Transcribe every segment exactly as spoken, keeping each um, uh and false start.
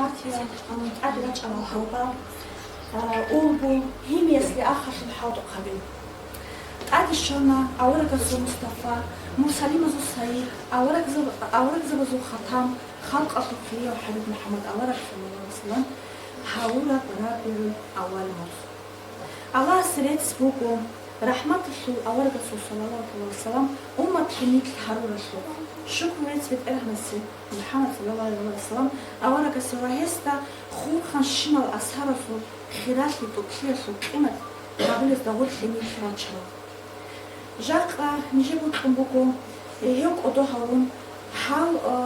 Партия, а, тӀаде рачӀарал гьалбал, а, улбу, гьимиясде ахалъул хӀалтӀухъаби. ТӀаде щвана аварагасул Мустафа, Мурсалимазул Саид, аварагзаб-, аварагзабазул хатам, халкъалъул хирияв ХӀабиб МухӀаммад авараг, саллаллагьу гӀалайгьи вассалам, гьавураб РабигӀул аввал муцӀ. Аллагьасе рецц буго рахӀматалъул аварагасул, саллаллагьу гӀалайгьи вассалам, умматлъи нилъ гьаруралъухъ. Шукру рецц БетӀергьанасе, МухӀаммад, саллаллагьу гӀалайгьи вассалам, аварагасе ва гьесда хурханщинал асхӀабасул хиралъи тӀокӀлъиялъул къимат гьабулезда гъорлъе нилъ рачарал. Жакъа нижер бокьун буго, э, гьев кӀодо гьавун, гьав, э,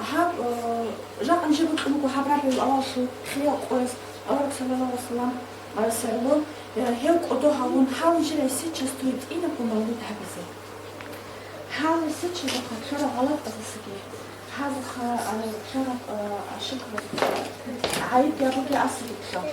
гьаб, э, жакъа нижер бокьун буго гьаб РабигӀул аввалалъул хириял къояз авараг, саллаллагьу гӀалайгьи вассалам, гьарисаялъул, э, гьев кӀодо гьавун, гьав нижер гӀисинчиясда гьитӀинабго мавлид гьабизе. Гьав гӀисинчиясухъа ккарал гъалатӀазесаги, гьазухъа, э, ккарал, э, ошибкаби, гӀайиб гьабуге асаги ккола.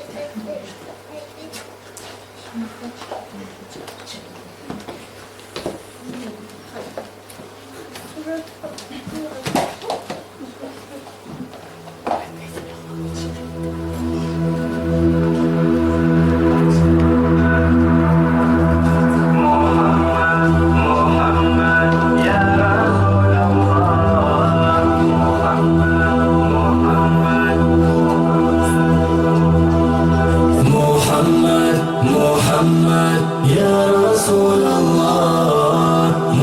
محمد، محمد، يا رسول الله.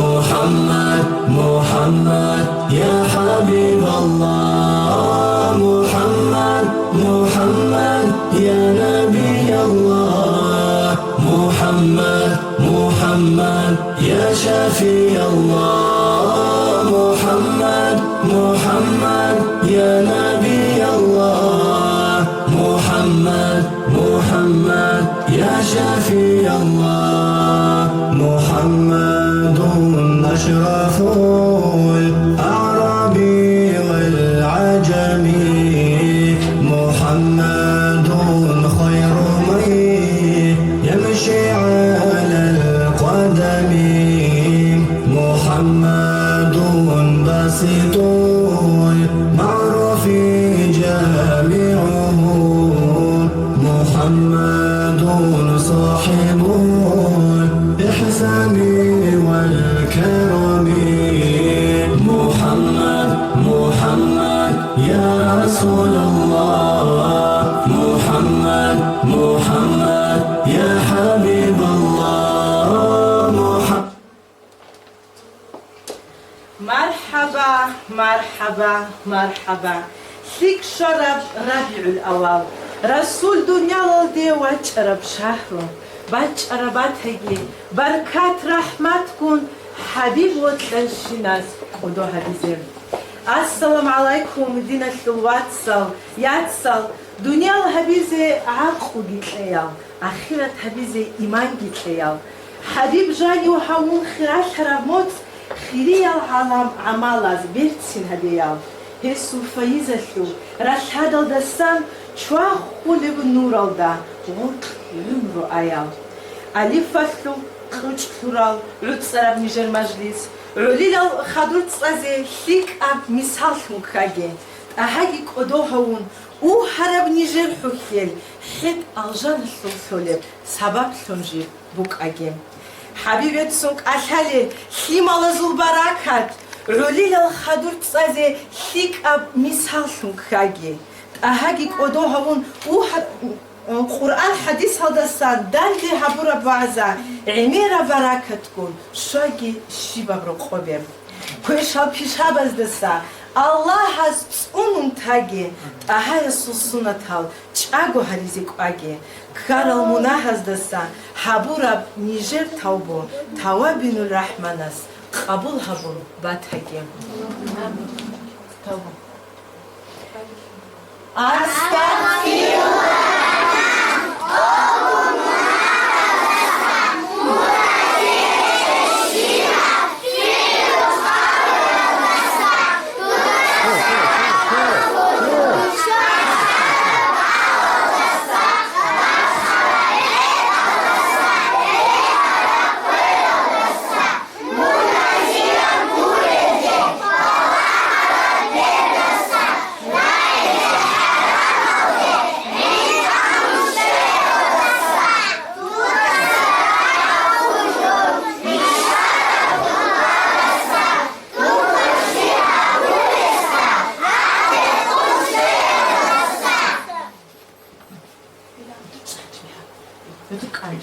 محمد، محمد، يا حبيب الله. محمد، محمد، يا نبي الله. محمد، محمد، يا شفيع الله. محمد، محمد، يا نبي الله. محمد، محمد، يا شفيع الله. محمد أشرف الأعراب والعجم. محمد خير من يمشي على القدم. محمد باسط المعروف جامعه. محمد صاحب الإحسان والكرم. محمد، محمد، يا رسول الله. محمد، محمد، يا حبيب الله. محمد. Мархьаба, мархьаба, мархьаба! ЛъикӀ щвараб РабигӀул аввал, Расул дуниялалде вачӀараб шагьру, бачӀараб батаги, баркат-рахӀматгун ХӀабиб вокьанщинас кӀодо гьабизе. Ассаламу гӀалайкум, диналъул вацал, яцал, дуниял гьабизе гӀакълуги кьеял, ахират гьабизе иманги кьеял. ХӀабиб жанив гьавун хиралъараб моцӀ, хириял гӀалам гӀамалаз берцин гьабеял. Гьесул файизалъул ралъадалдасан чвахулеб нуралда гъоркь гӀумру аял. Алифалъул кьучӀ лъурал гӀуцӀараб нижер мажлис, гӀолилал хадур цӀазе лъикӀаб мисаллъун ккаги, тӀагьаги кӀодо гьавун, угьараб нижер хӀухьел, хӀетӀ алжаналъул лъолеб сабаблъун жиб букӀаги. ХӀабибеццун кӀалъалел лъималазул баракат, гӀолилал хадур цӀазе лъикӀаб мисаллъун ккаги, тӀагьаги кӀодо гьавун угьа-, Къуръан хӀадисалдасан данде гьабураб вагӀза гӀемераб баракатгун щваги щибаб рокъобе. Квешал пишабаздаса Аллагьас цӀунун таги, ТӀагьаясул суннатал чӀаго гьаризе кӀваги, ккарал мунагьаздаса гьабураб нижер тавбу, Тавабинул РахӀманас къабул гьабун батаги.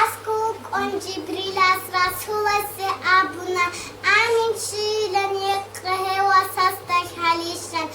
АскӀов вукӀун Жибрилас Расуласе абуна: «Амин чийилан гьекъе гьев васасда лъалищан.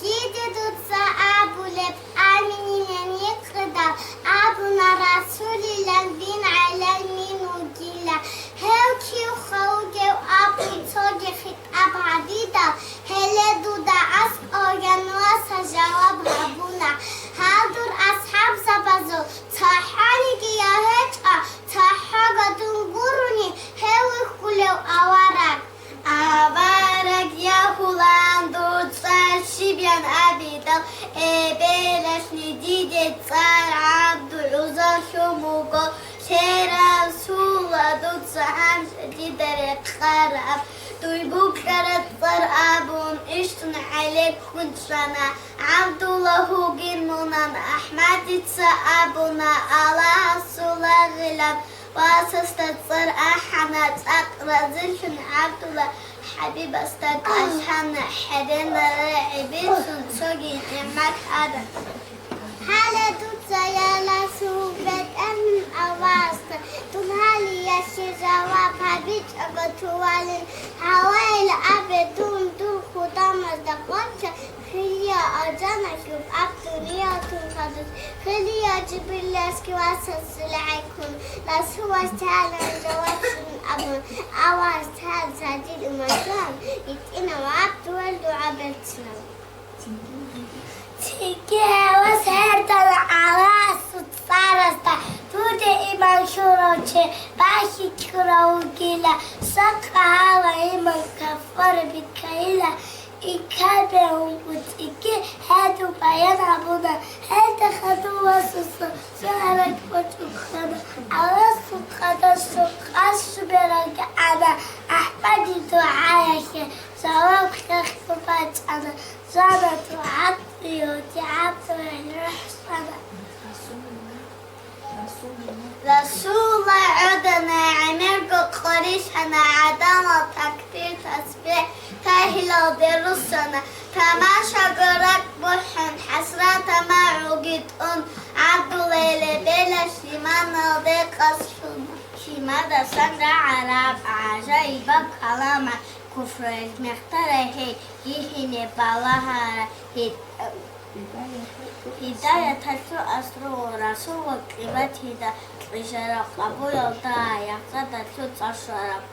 Лъиде дуца абулеб аминилан гьекъедал?» Абуна: «Расулилан дин гӀелал мин вугила. Гьев кивха вугев?» Абун цоги хитӀаб гьабидал, гьеле дуда аскӀов янваса жаваб гьабуна: «Гьал дур асхӀабзабазул цохӀониги я гьечӀо, цохӀого дун гурони гьев вихьулев авараг». Авараг ягьулан дуца щиб ян абидал, эбелалъни диде цӀар ГӀабдулгӀузза лъун буго. Лъерал сула дуца гьанже дида рекъараб, дуй букӀараб цӀар абун, ишдун гӀелеккун чӀана. ГӀабдулла гьугин мунан, АхӀмадица абуна: «Аллагьасул лагъилан васасда цӀар ахӀана». ЦӀакъ разилъун ГӀабдулла ХӀабибасда кӀалъана, хӀеренал рагӀи бицун цоги нигӀмат гьабе. Гьале дуца, я Расул, бетӀергьан Аллагьасда, дун гьалиялъе жаваб гьабичӀого тувалин. Гьавайил абе дун, дун худамазда къватӀа, хилия алжаналъуб аб дуниялалъул хадуб, хилия Жибриласги васасуле гӀеккун, Расулас тагӀалан жаваб щун абун, Аллагьас тагӀала жидер умматалъ гьитӀинав аб дугьал дугӀа берцинав. Цинги гьевас гьардала гӀаласул цӀарасда: «Дуда иман лъурав чи бахьи кьурав вугила, сакъа гьала иман кафар бикайила». Инкар бегьунгутӀиги гьедин баян гьабуна, гьелда хадув васасул сугьараг бачӀун хана, гӀаласул къадасул къасу бералги ана, АхӀмадил дугӀаялъе жаваб хехго бачӀана. Жанатул гӀакълуялде гӀакълуялъ рухӀ щвана. Расулулла гӀодана, гӀемерго къорилъана, гӀадамал такбир-тасбихӀ тагьилалде руссана. Тамашаго ракӀ бухӀун, хӀасрат-тамагӀуги тӀун, ГӀабдуллайил эбелалъ лъиманалде къасд лъуна. Лъимадасан рагӀараб гӀажаибаб каламал, куфруялъ мехтарай гьей, гьигьине балагьарай гьей. Гьидаяталъул асру, Расул ва къимат гьида, кьижараб къабуялда, якъадалъул цӀа щвараб.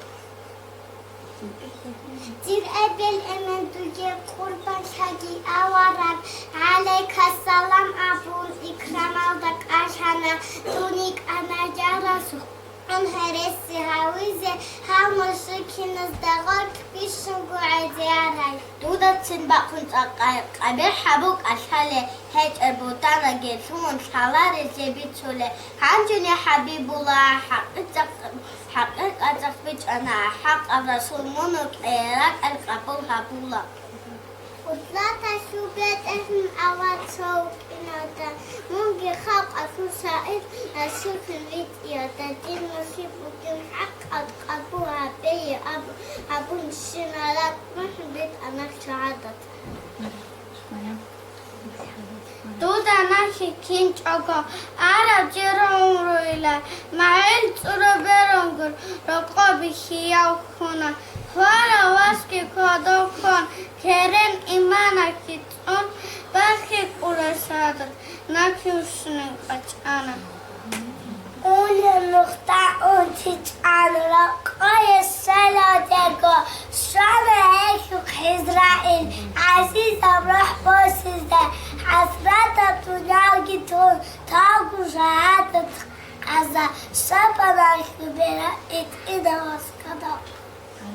Дир эбел-эмен, дуе къурбан лъаги, авараг, гӀалайкассалам абун, икрамалда кӀалъана, дун йикӀана, я Расул. Гьанже гьереси гьавизе гьав мушрикиназда гъоркь бищунго гӀезарай. Дудацин бахъун цӀакъай къабихӀ гьабу кӀалъале, гьечӀеб бутӀанаги лъугьун лъаларизе бицуле. Гьанжеги ХӀабибулла, хӀакъикъат ХӀакъикъаталъ бичӀчӀана, хӀакъаб Расул, мун вукӀе, ракӀал къабул гьабула. Къудраталъул БетӀергьан авараг цо вукӀиналда, мунги халкъалъул шагӀир, насихӀун витӀиялда, дир насихӀ бугин хӀакъаб къабул гьабе аб-, абун щинал ракӀ мухӀбит ана шагьадат. Дуда нахъе кинчӀого араб жо гӀумруйила, магӀил цӀуро берунгур рокъоб бихьияв хьуна. Хварав васги кодов ккун, керен иманахъе цӀун, бахъи кӀула шагьадат, нахъе вуссунин къачӀана. Унеб нухда унти чӀана, ракъое щвелалдего, щвана гьелъухъ ГӀизраил, гӀазизаб рухӀ босизе, хӀасратаб дуниялги тун, тавго шагьадат къаза, щвана хьубера итӀинав аскӀадав.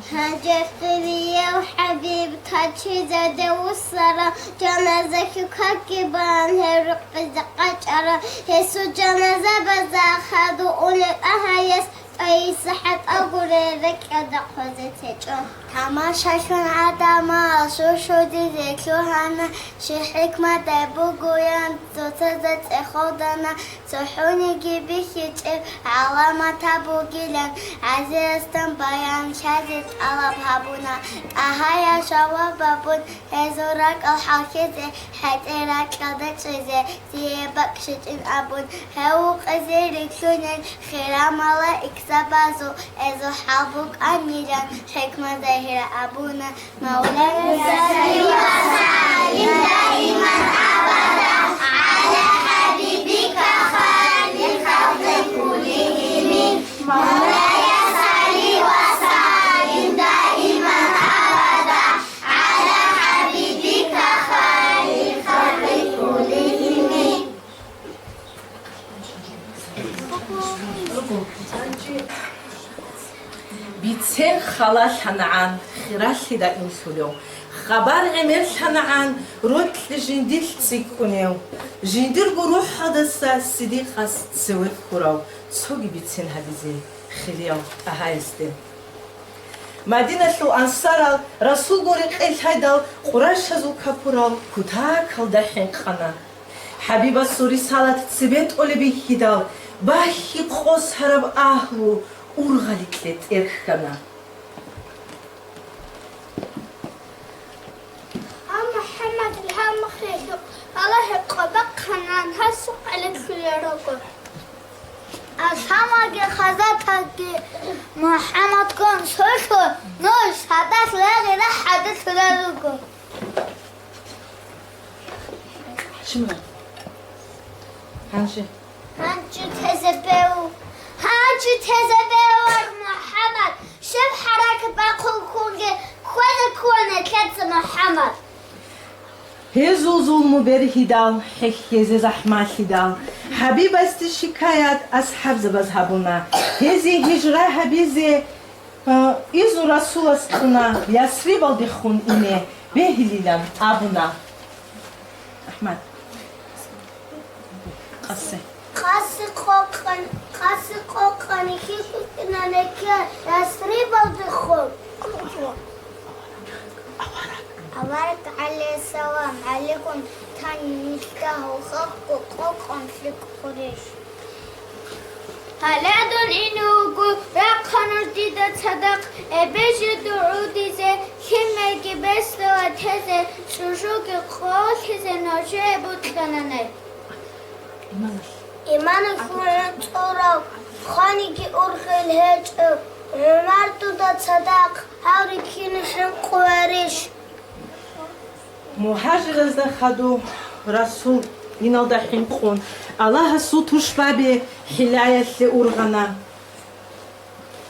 Гьанже хирияв ХӀабиб тачизаде вуссарав, жаназа хьухьаги бан гьев рукъизе къачӀарав. Гьесул жаназа база хадув унел ТӀагьаяс тӀайиса хӀатӀа гуре рекӀелда хъвазе течӀо. Тамашалъун гӀадамал шушудизе лъугьана, щиб хӀикмат бугоян цоцазда цӀехолдана. ЦохӀониги бихьичӀеб гӀаламатаб бугилан, гӀазиясдасан баян лъазе тӀалаб гьабуна. ТӀагьаяс жаваб гьабун, гьезул ракӀал хӀалхьизе, хӀетӀе ракьалда чӀезе, цие бакӀ щвечӀин абун, гьев вукъизе рилълъунел хириял малаикзабазул, гьезул хӀал букӀанилан хӀикмат загьир абуна. مولاي صل وسلم دائما أبدا على حبيبك خير الخلق كلهم. مولاي صل وسلم دائما أبدا على حبيبك خير الخلق كلهم. Бицен хала лъанагӀан, хиралъи даимлъулев, хабар гӀемер лъанагӀан, рокьи жиндилъ цӀикӀкӀунев, жиндирго рухӀалдаса Сидикъас цеве ккурав, цоги бицен гьабизе хирияв ТӀагьаясде. Мадиналъул ансарал Расулгун рекъелъ гьайдал, къурайшазул капурал кутакалда хӀинкъана. ХӀабибасул рисалат цебетӀолеб бихьидал, бахьи къосараб агьлу ургъаликье тӀерхьана. Амма МухӀаммадил гьамахъе гьукъала гьекъо бахъанан гьасухъ гӀелеблъулел руго. АсхӀабаги хъазатаги МухӀаммадгун солъун, нуж гьадалъ рагъи рахӀалдалъулел руго. Гьанже. Гьанже тезе бев-, гьанже тезе бевар, МухӀаммад, щиб хӀаракат бахъун хунги хвезе ккула нилъеца, МухӀаммад. Гьезул зулму бергьидал, хӀехьезе захӀмалъидал, ХӀабибасде шикаят асхӀабзабаз гьабуна. Гьезие гьижра гьабизе, а, изну Расулас кьуна, Ясрибалдехун ине бегьилилан абуна. АхӀмад. Къаси. Къаси къокъан-, къаси къокъани хихьинанеке Ясрибалдехун. Авараг гӀалайгьиссалам гӀалигун тани нилъ дагьал халкъго къокъан лъикӀ гьурищ? Гьале дун ине вуго рахъа нуж дида цадахъ, эбел жидер гӀодизе, лъималги бесдала тезе, чӀужуги къолъизе нужее бокьанани. Иманалъ гьуинчӀого, хваниги ургъел гьечӀо, ГӀумар дуда цадахъ гьав риккине хӀинкъуларищ? МухӀажиразда хадув Расул иналда хӀинкъун, Аллагьасул тушбаби хӀилаялъе ургъана.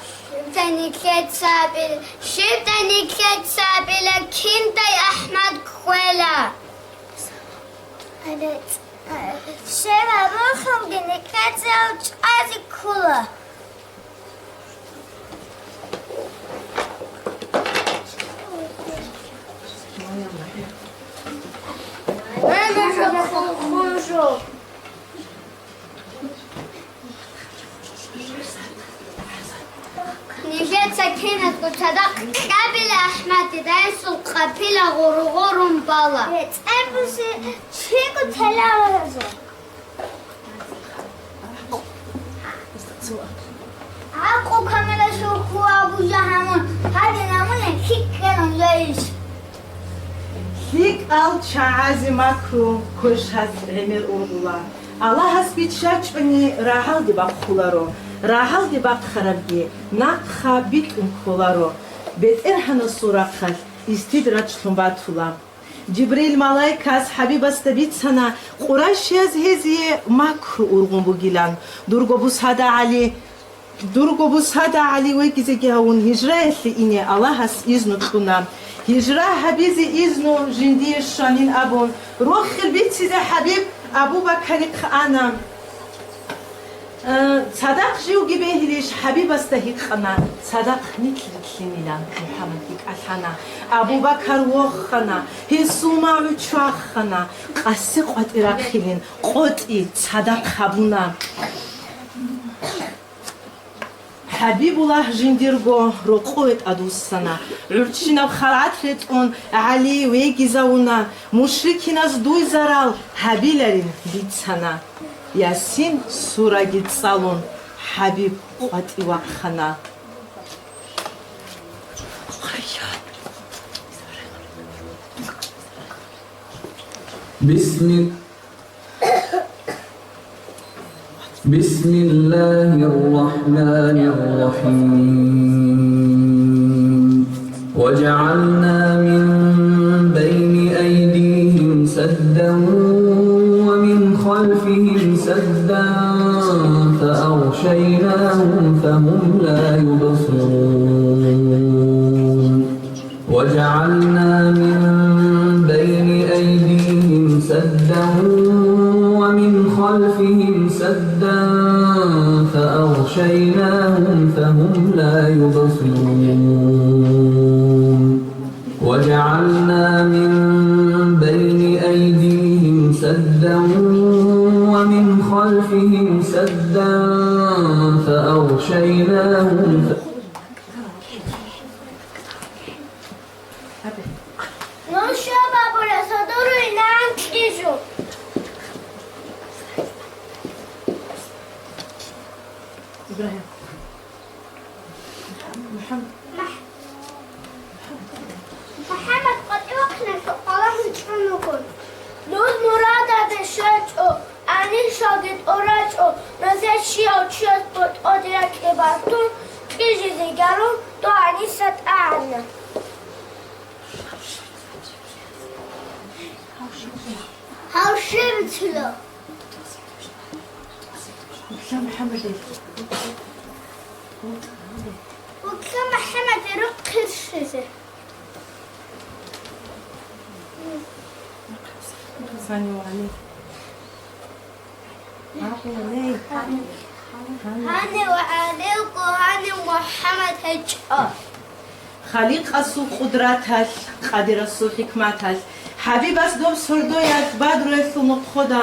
Щибдай нилъеца абила, щибдай нилъеца абила, киндай АхӀмад кквела? Щиб гьабурхъунги нилъеца гьав чӀвазе ккола. Сакинатго цадахъ кьабила АхӀмадида, гьесул къапила гъоргъорун бала. БетӀербуси чиго телалазул. ГӀакъу камилалъул хъула бугьа гьамун, гьадин гьамуни лъикӀ ккелун жайищ? ЛъикӀал чагӀазе макру квешаз гӀемер ургъула. Аллагьас биччачӀони рагӀалде бахъуларо, рагӀалде бахъарабги нахъа битӀун кколаро. БетӀергьанасул рахъалъ истидрачлъун батула. Жибрил малаикас ХӀабибасда бицана, къурайшияз гьезие макру ургъун бугилан. Дурго бусада ГӀали, дурго бусада ГӀали вегизеги гьавун, гьижраялъе ине Аллагьас изну кьуна. Гьижра гьабизе изну жиндие щванин абун, рохел бицизе ХӀабиб Абу Бакарихъ ана. Э, цадахъ живги бегьилищ? ХӀабибасда гьикъана, цадахъ нилъ рилълъинилан. МухӀаммад бикӀалъана. Абу Бакар вохана, гьесул магӀу чвахана, къасе къватӀи рахъилин, къотӀи цадахъ гьабуна. ХӀабибуллагь жиндирго рокъове тӀадвуссана. ГӀурччинаб халгӀат ретӀун, ГӀали вегизавуна, мушрикиназ дуй зарал гьабиларин бицана. Ясин сураги цӀалун, ХӀабиб къватӀивахъана. بسم، بسم الله الرحمن الرحيم. وجعلنا من بين أيديهم سدا ومن خلفهم سدا فأغشيناهم فهم لا يبصرون. وجعلنا من بين أيديهم سدا ومن خلفهم سدا فأغشيناهم فهم لا يبصرون. وجعلنا من بين أيديهم سدا ومن خلفهم سدا فأغشيناهم ف- Нуша бабура садуруй нан кьижу. Ибрагьим. МухӀаммад. МухӀаммад къватӀивахъиналъул къвалахӀун чӀун вуго. Дур мурадалде щвечӀо, гӀанишалги тӀорачӀо, нузе щияв чияс ботӀоде ракье бартун, кьижизе гьарун, дов гӀаниса тӀагӀана. Гьав щиб бицила? Вукьа МухӀаммадил. Вукьа МухӀаммадил рукъ хирщизе. Сани ва ГӀали. Гьанив ГӀалилго, гьанив МухӀаммад гьечӀо. Халикъасул къудраталъ, Къадирасул хӀикматалъ, ХӀабибас доб сордоялъ Бадруялъул нохъода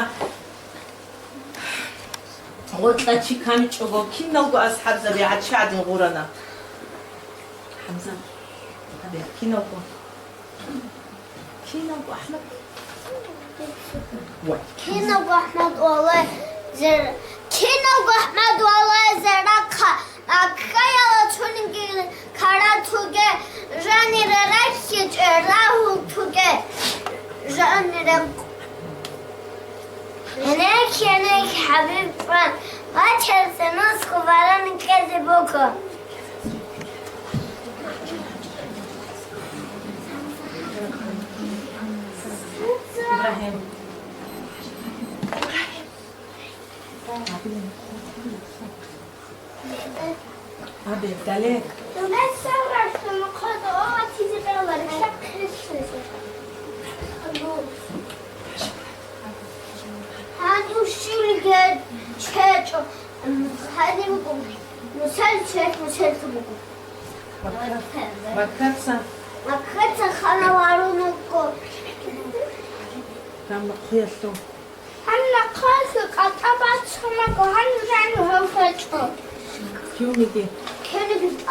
гъоркьа чи камичӀого, киналго асхӀабзаби гӀачи гӀадин гъурана. ХӀамза, абе, киналго. Киналго АхӀмад. Вай. Киналго АхӀмад валай зер-, киналго АхӀмад валай зерахъа, Маккаялда цониги каратуге, жанире рахьичӀе, рагьултуге, жанире. Гьенекь, гьенекь, ХӀабиб, вачерсе нусго барани кьезе буго. Ибрагьим. Абе, дале. Гьанив щивлиги чечӀо, гьанив буго, Мусал чед, Мусал буго. Маккаца. Маккаца ханав гьарун вуго. Гьанна хъуялъул. Гьанна хъуялъул кӀатӀа бацун буго, гьанив жанив гьев гьечӀо. Кивниги. Кивниги.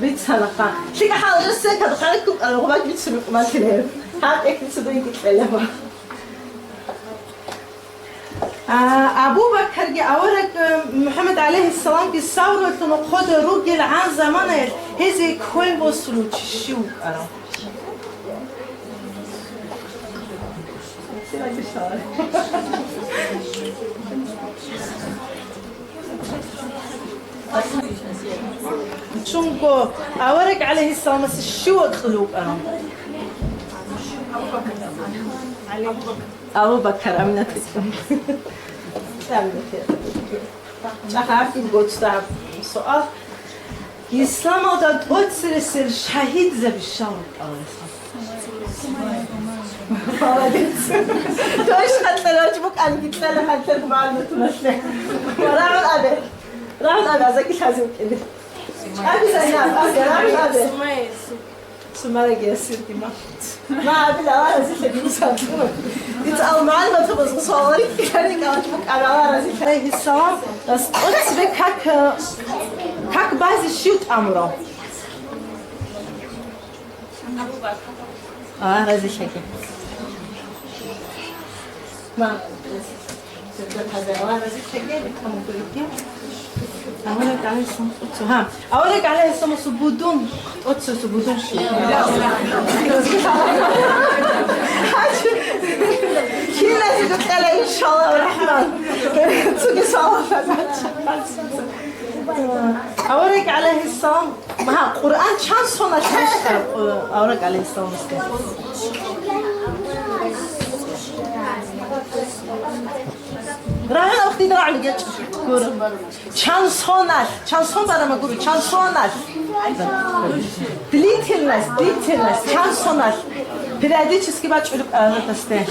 Бицана ха. ЛъикӀа хӀалжа секад хъарккун гъубак бицун рукъмалъилев. Гьаб экни цо дуйги кьелаба. А, Абу Бакарги авараг, э, МухӀаммад гӀалайгьиссаламги Савралъун хъода ругел гӀан заманаялъ гьезие квен босулев чи щив вукӀарав? Чунго авараг гӀалайгьиссаламасе щив вокьулев вукӀарав? Абу Бакар, аминатикум. Аминатикум. ЧӀахӀаги гуцдаб суал. Исламалда тӀоцересел шагьидзаби щал рукӀарал? Молодец. Точно кьерач букӀанги кьела хӀантар мугӀалиматуналъе. Рагьун абе. Рагьун абе, азаги лъазе вукӀине. Абе, Зайнаб, абе, рагьун абе. Сумараги асирги ма. Ма абил Аллагь разилъа дин сабзу. Дица ал мугӀалиматабазул суалари ккелари калат букӀана Аллагь разилъа. ГӀалайгьиссалам, тӀоцебе как, как базе щив тӀамурав? Аллагь разилъаги. Ма. Авараг гӀалайгьиссалам, гьа. Авараг гӀалайгьиссаламасул будун, тӀоцесул будун щиб? Киназего кьела, иншаллагь, рахман. Цуги салам. Авараг гӀалайгьиссалам, гьа, Къуръан чан соналъ бищараб, авараг гӀалайгьиссаламасде? Рагьана, вахтида рагӀана гечӀ. Гуро. Чан соналъ, чан сон барама гуро, чан соналъ. Длительность, длительность, чан соналъ. Периодически бачӀулеб аварагасде.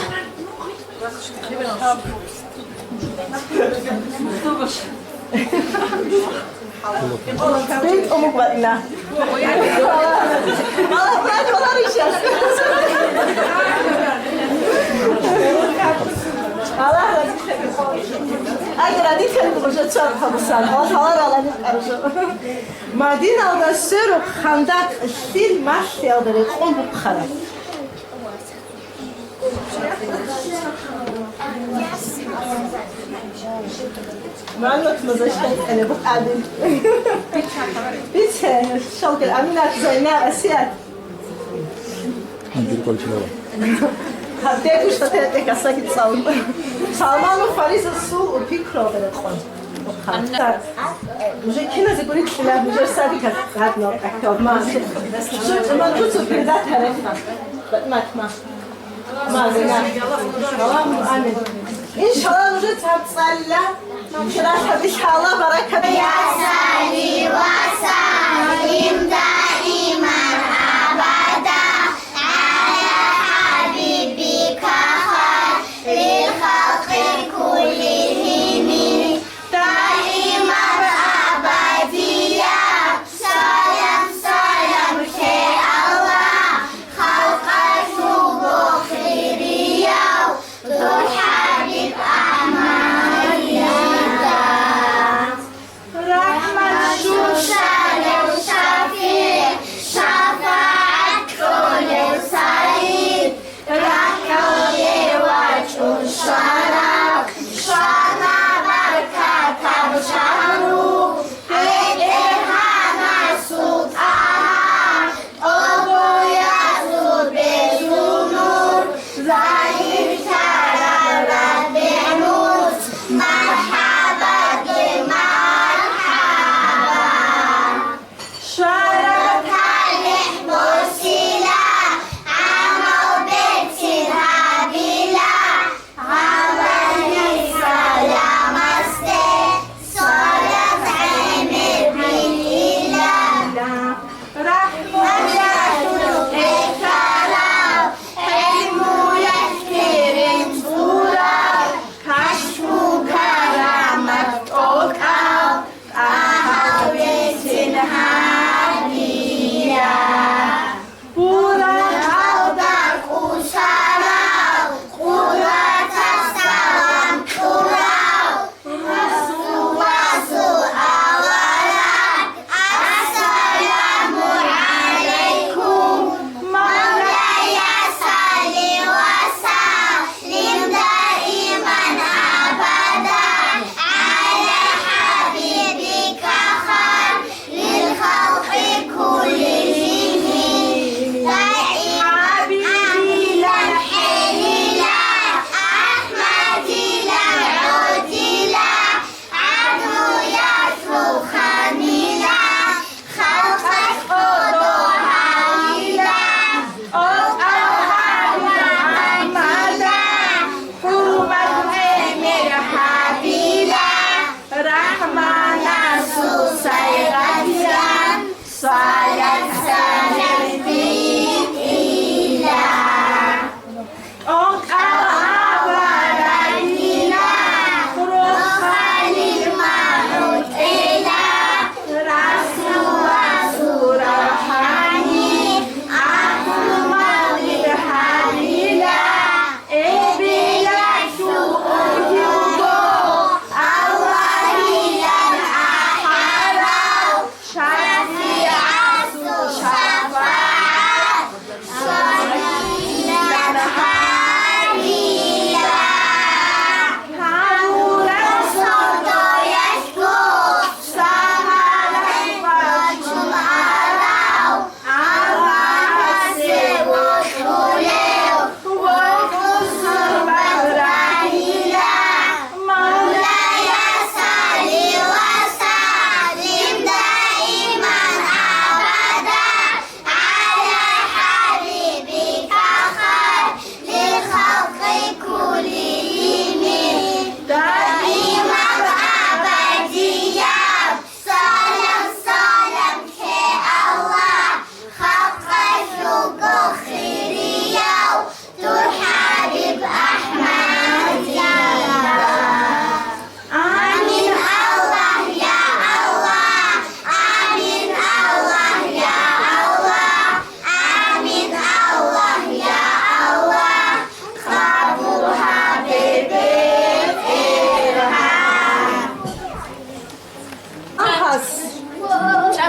БетӀу буго ина. Агара дихъан гъужа цар хабусан. Аллагь гьалар алани къаржо. Мадиналда сверухъ Хандакъ лъил малъиялда рекъон бухъараб. Мамат мазаштан кале букъадин. Бице, шалгал Аминат, Зайна, Асият. Гьанжир квалчилава. Гьабдегу штатетӀе касаги цӀалун. Салману Фариза сул у пикру берекъон. Уже киназе гури кьила, уже сади кат-, кат-, кат-, ма. Уже ма туцу передать харефа. Батмат ма. Аллагьумма амин. Иншаллагь, нужеца гьаб цӀалила. Чиралъ гьабилъала баракат. يا صل وسلم دائما أبدا على حبيبك خير الخلق كلهم دائما أبديا. Салам, салам, хе Аллагь, халкъалъул бохирияв, дур хӀабиб Ахмадида.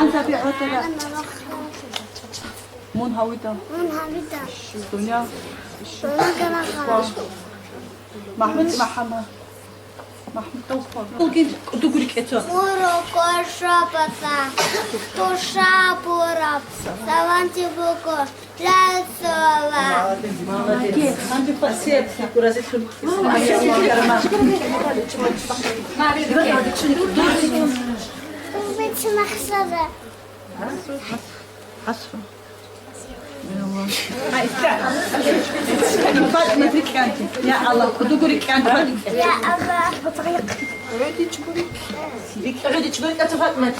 Мун гьавида. Мун гьавида. Дуня. Дуня гарагъа. МахӀмуд МахӀаммад. МахӀмуд Тавфан. Дугури кӀецо. Муро кошо паса. Туша бураб. Саванти буго. Ласова. Молодец. Молодец. Асфа. ФатӀимат рикӀкӀанти. Я Аллагь, кӀудуго рикӀкӀанти. Я Аллагь. РикӀкӀа, гӀодичӀго рикӀкӀа, ФатӀимат.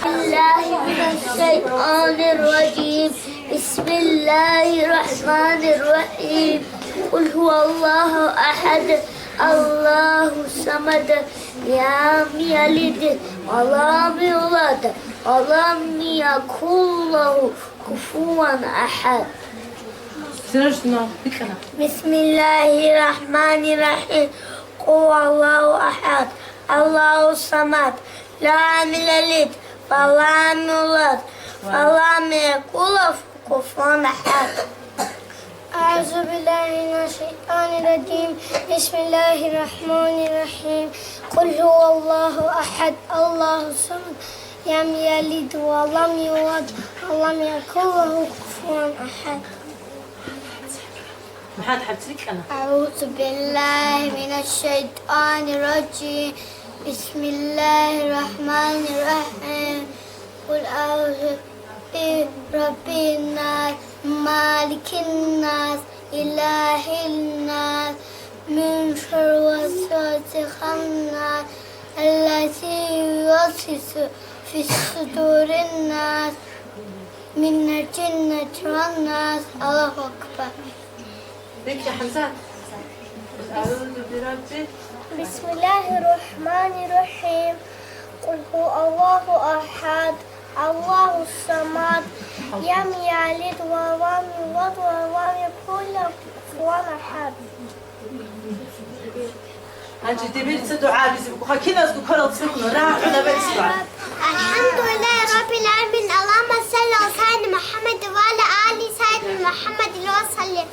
بالله من الشيطان الرجيم. بسم الله الرحمن الرحيم. قل هو الله أحد، الله الصمد، لم يلد ولم يولد ولم يكن له كفوا أحد. Сираждинов, рикӀкӀана. بسم الله الرحمن الرحيم. قل هو الله أحد، الله الصمد، لم يلد ولم يولد ولم يكن له كفوا أحد. أعوذ بالله من الشيطان الرجيم. بسم الله الرحمن الرحيم. قل هو الله أحد، الله الصمد، لم يلد ولم يولد ولم يكن له كفوا أحد. МухӀаммад, хӀалцӀи рикӀкӀана. أعوذ بالله من الشيطان الرجيم. بسم الله الرحمن الرحيم. قل أعوذ برب الناس، مالك الناس، إله الناس، من شر الوسواس الخناس، الذي يوسوس في صدور الناس، من الجنة والناس. الله أكبر. ذكر حمزة. أعوذ برب. بسم الله الرحمن الرحيم. قل هو الله أحد، الله الصمد، لم يلد ولم يولد ولم يكن له كفوا أحد. Гьанже дибица дугӀа абизе буго, киназго ккарал цӀикӀкӀуна, рагӀуна бецӀ дугӀа. الحمد لله رب العالمين. اللهم صل على سيدنا محمد وعلى آل سيدنا محمد وسلم.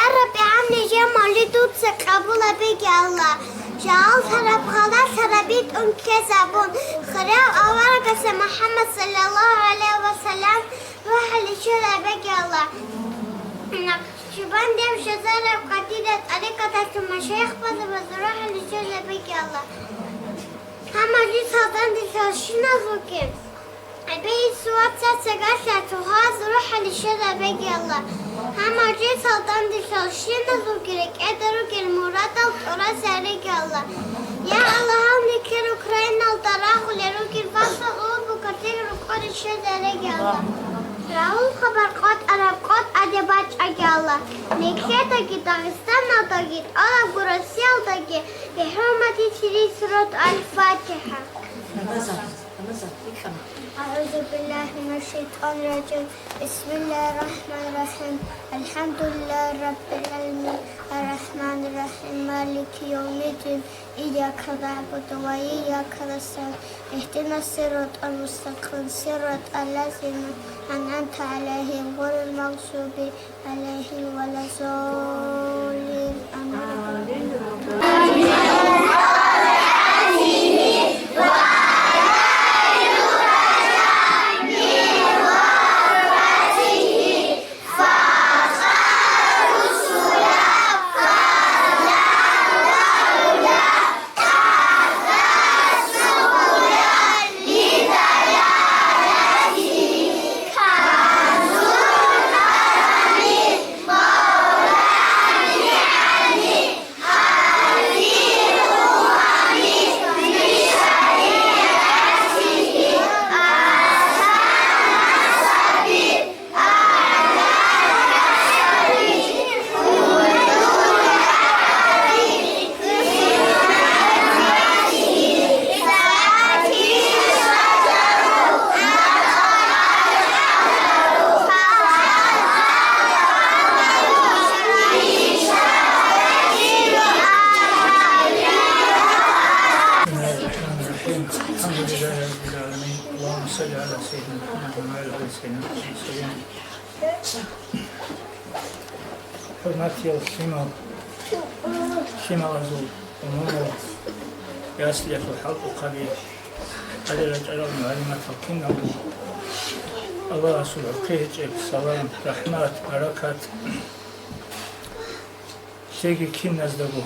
Я Рабби, гьаб нижер мавлид дуца къабул гьабеги, Аллагь. Жагьал тараб гъалатӀ тарабитӀун ккезабун, хирияв аварагасда МухӀаммад саллаллагьу гӀалайгьи ва саллам рухӀалде щвезабеги, Аллагь. Чубан дев щвезараб къадида тӀарикъаталъул машайихзабазда рухӀалде щвезабеги, Аллагь. Гьаб мажлисалда дандилъалщиназулги, гӀебе исуа цацагалъа цохӀояз рухӀалде щвезабеги, Аллагь. Гьаб мажлисалда дандилъалщиназулги рекӀеда ругел мурадал тӀуразареги, Аллагь. Я Аллагь, гьав нилъер Украиналда рагъулел ругел васал улбукалъе рокъоре щвезареги, Аллагь. Рагьул хабар къотӀараб къотӀаде бачӀаги, Аллагь. Нилъедаги, Дагъистаналдаги, тӀолабго Россиялдаги бихӀурматизе рес рот. Аль-Фатиха. أعوذ بالله من الشيطان الرجيم. بسم الله الرحمن الرحيم. الحمد لله رب العالمين. الرحمن الرحيم. مالك يوم الدين. إياك نعبد وإياك نستعين. اهدنا الصراط المستقيم. صراط الذين أنعمت عليهم غير المغضوب عليهم ولا الضالين. آمين. صل على سيدنا محمد وعلى آل سيدنا محمد وسلم. ХӀурматиял лъимал, лъималазул умумул, яслиялъул хӀалтӀухъаби, гьадин рачӀарал мугӀалиматал киналго Аллагьасул гӀухъи гьечӀеб салам, рахӀмат, баракат лъеги киназдаго.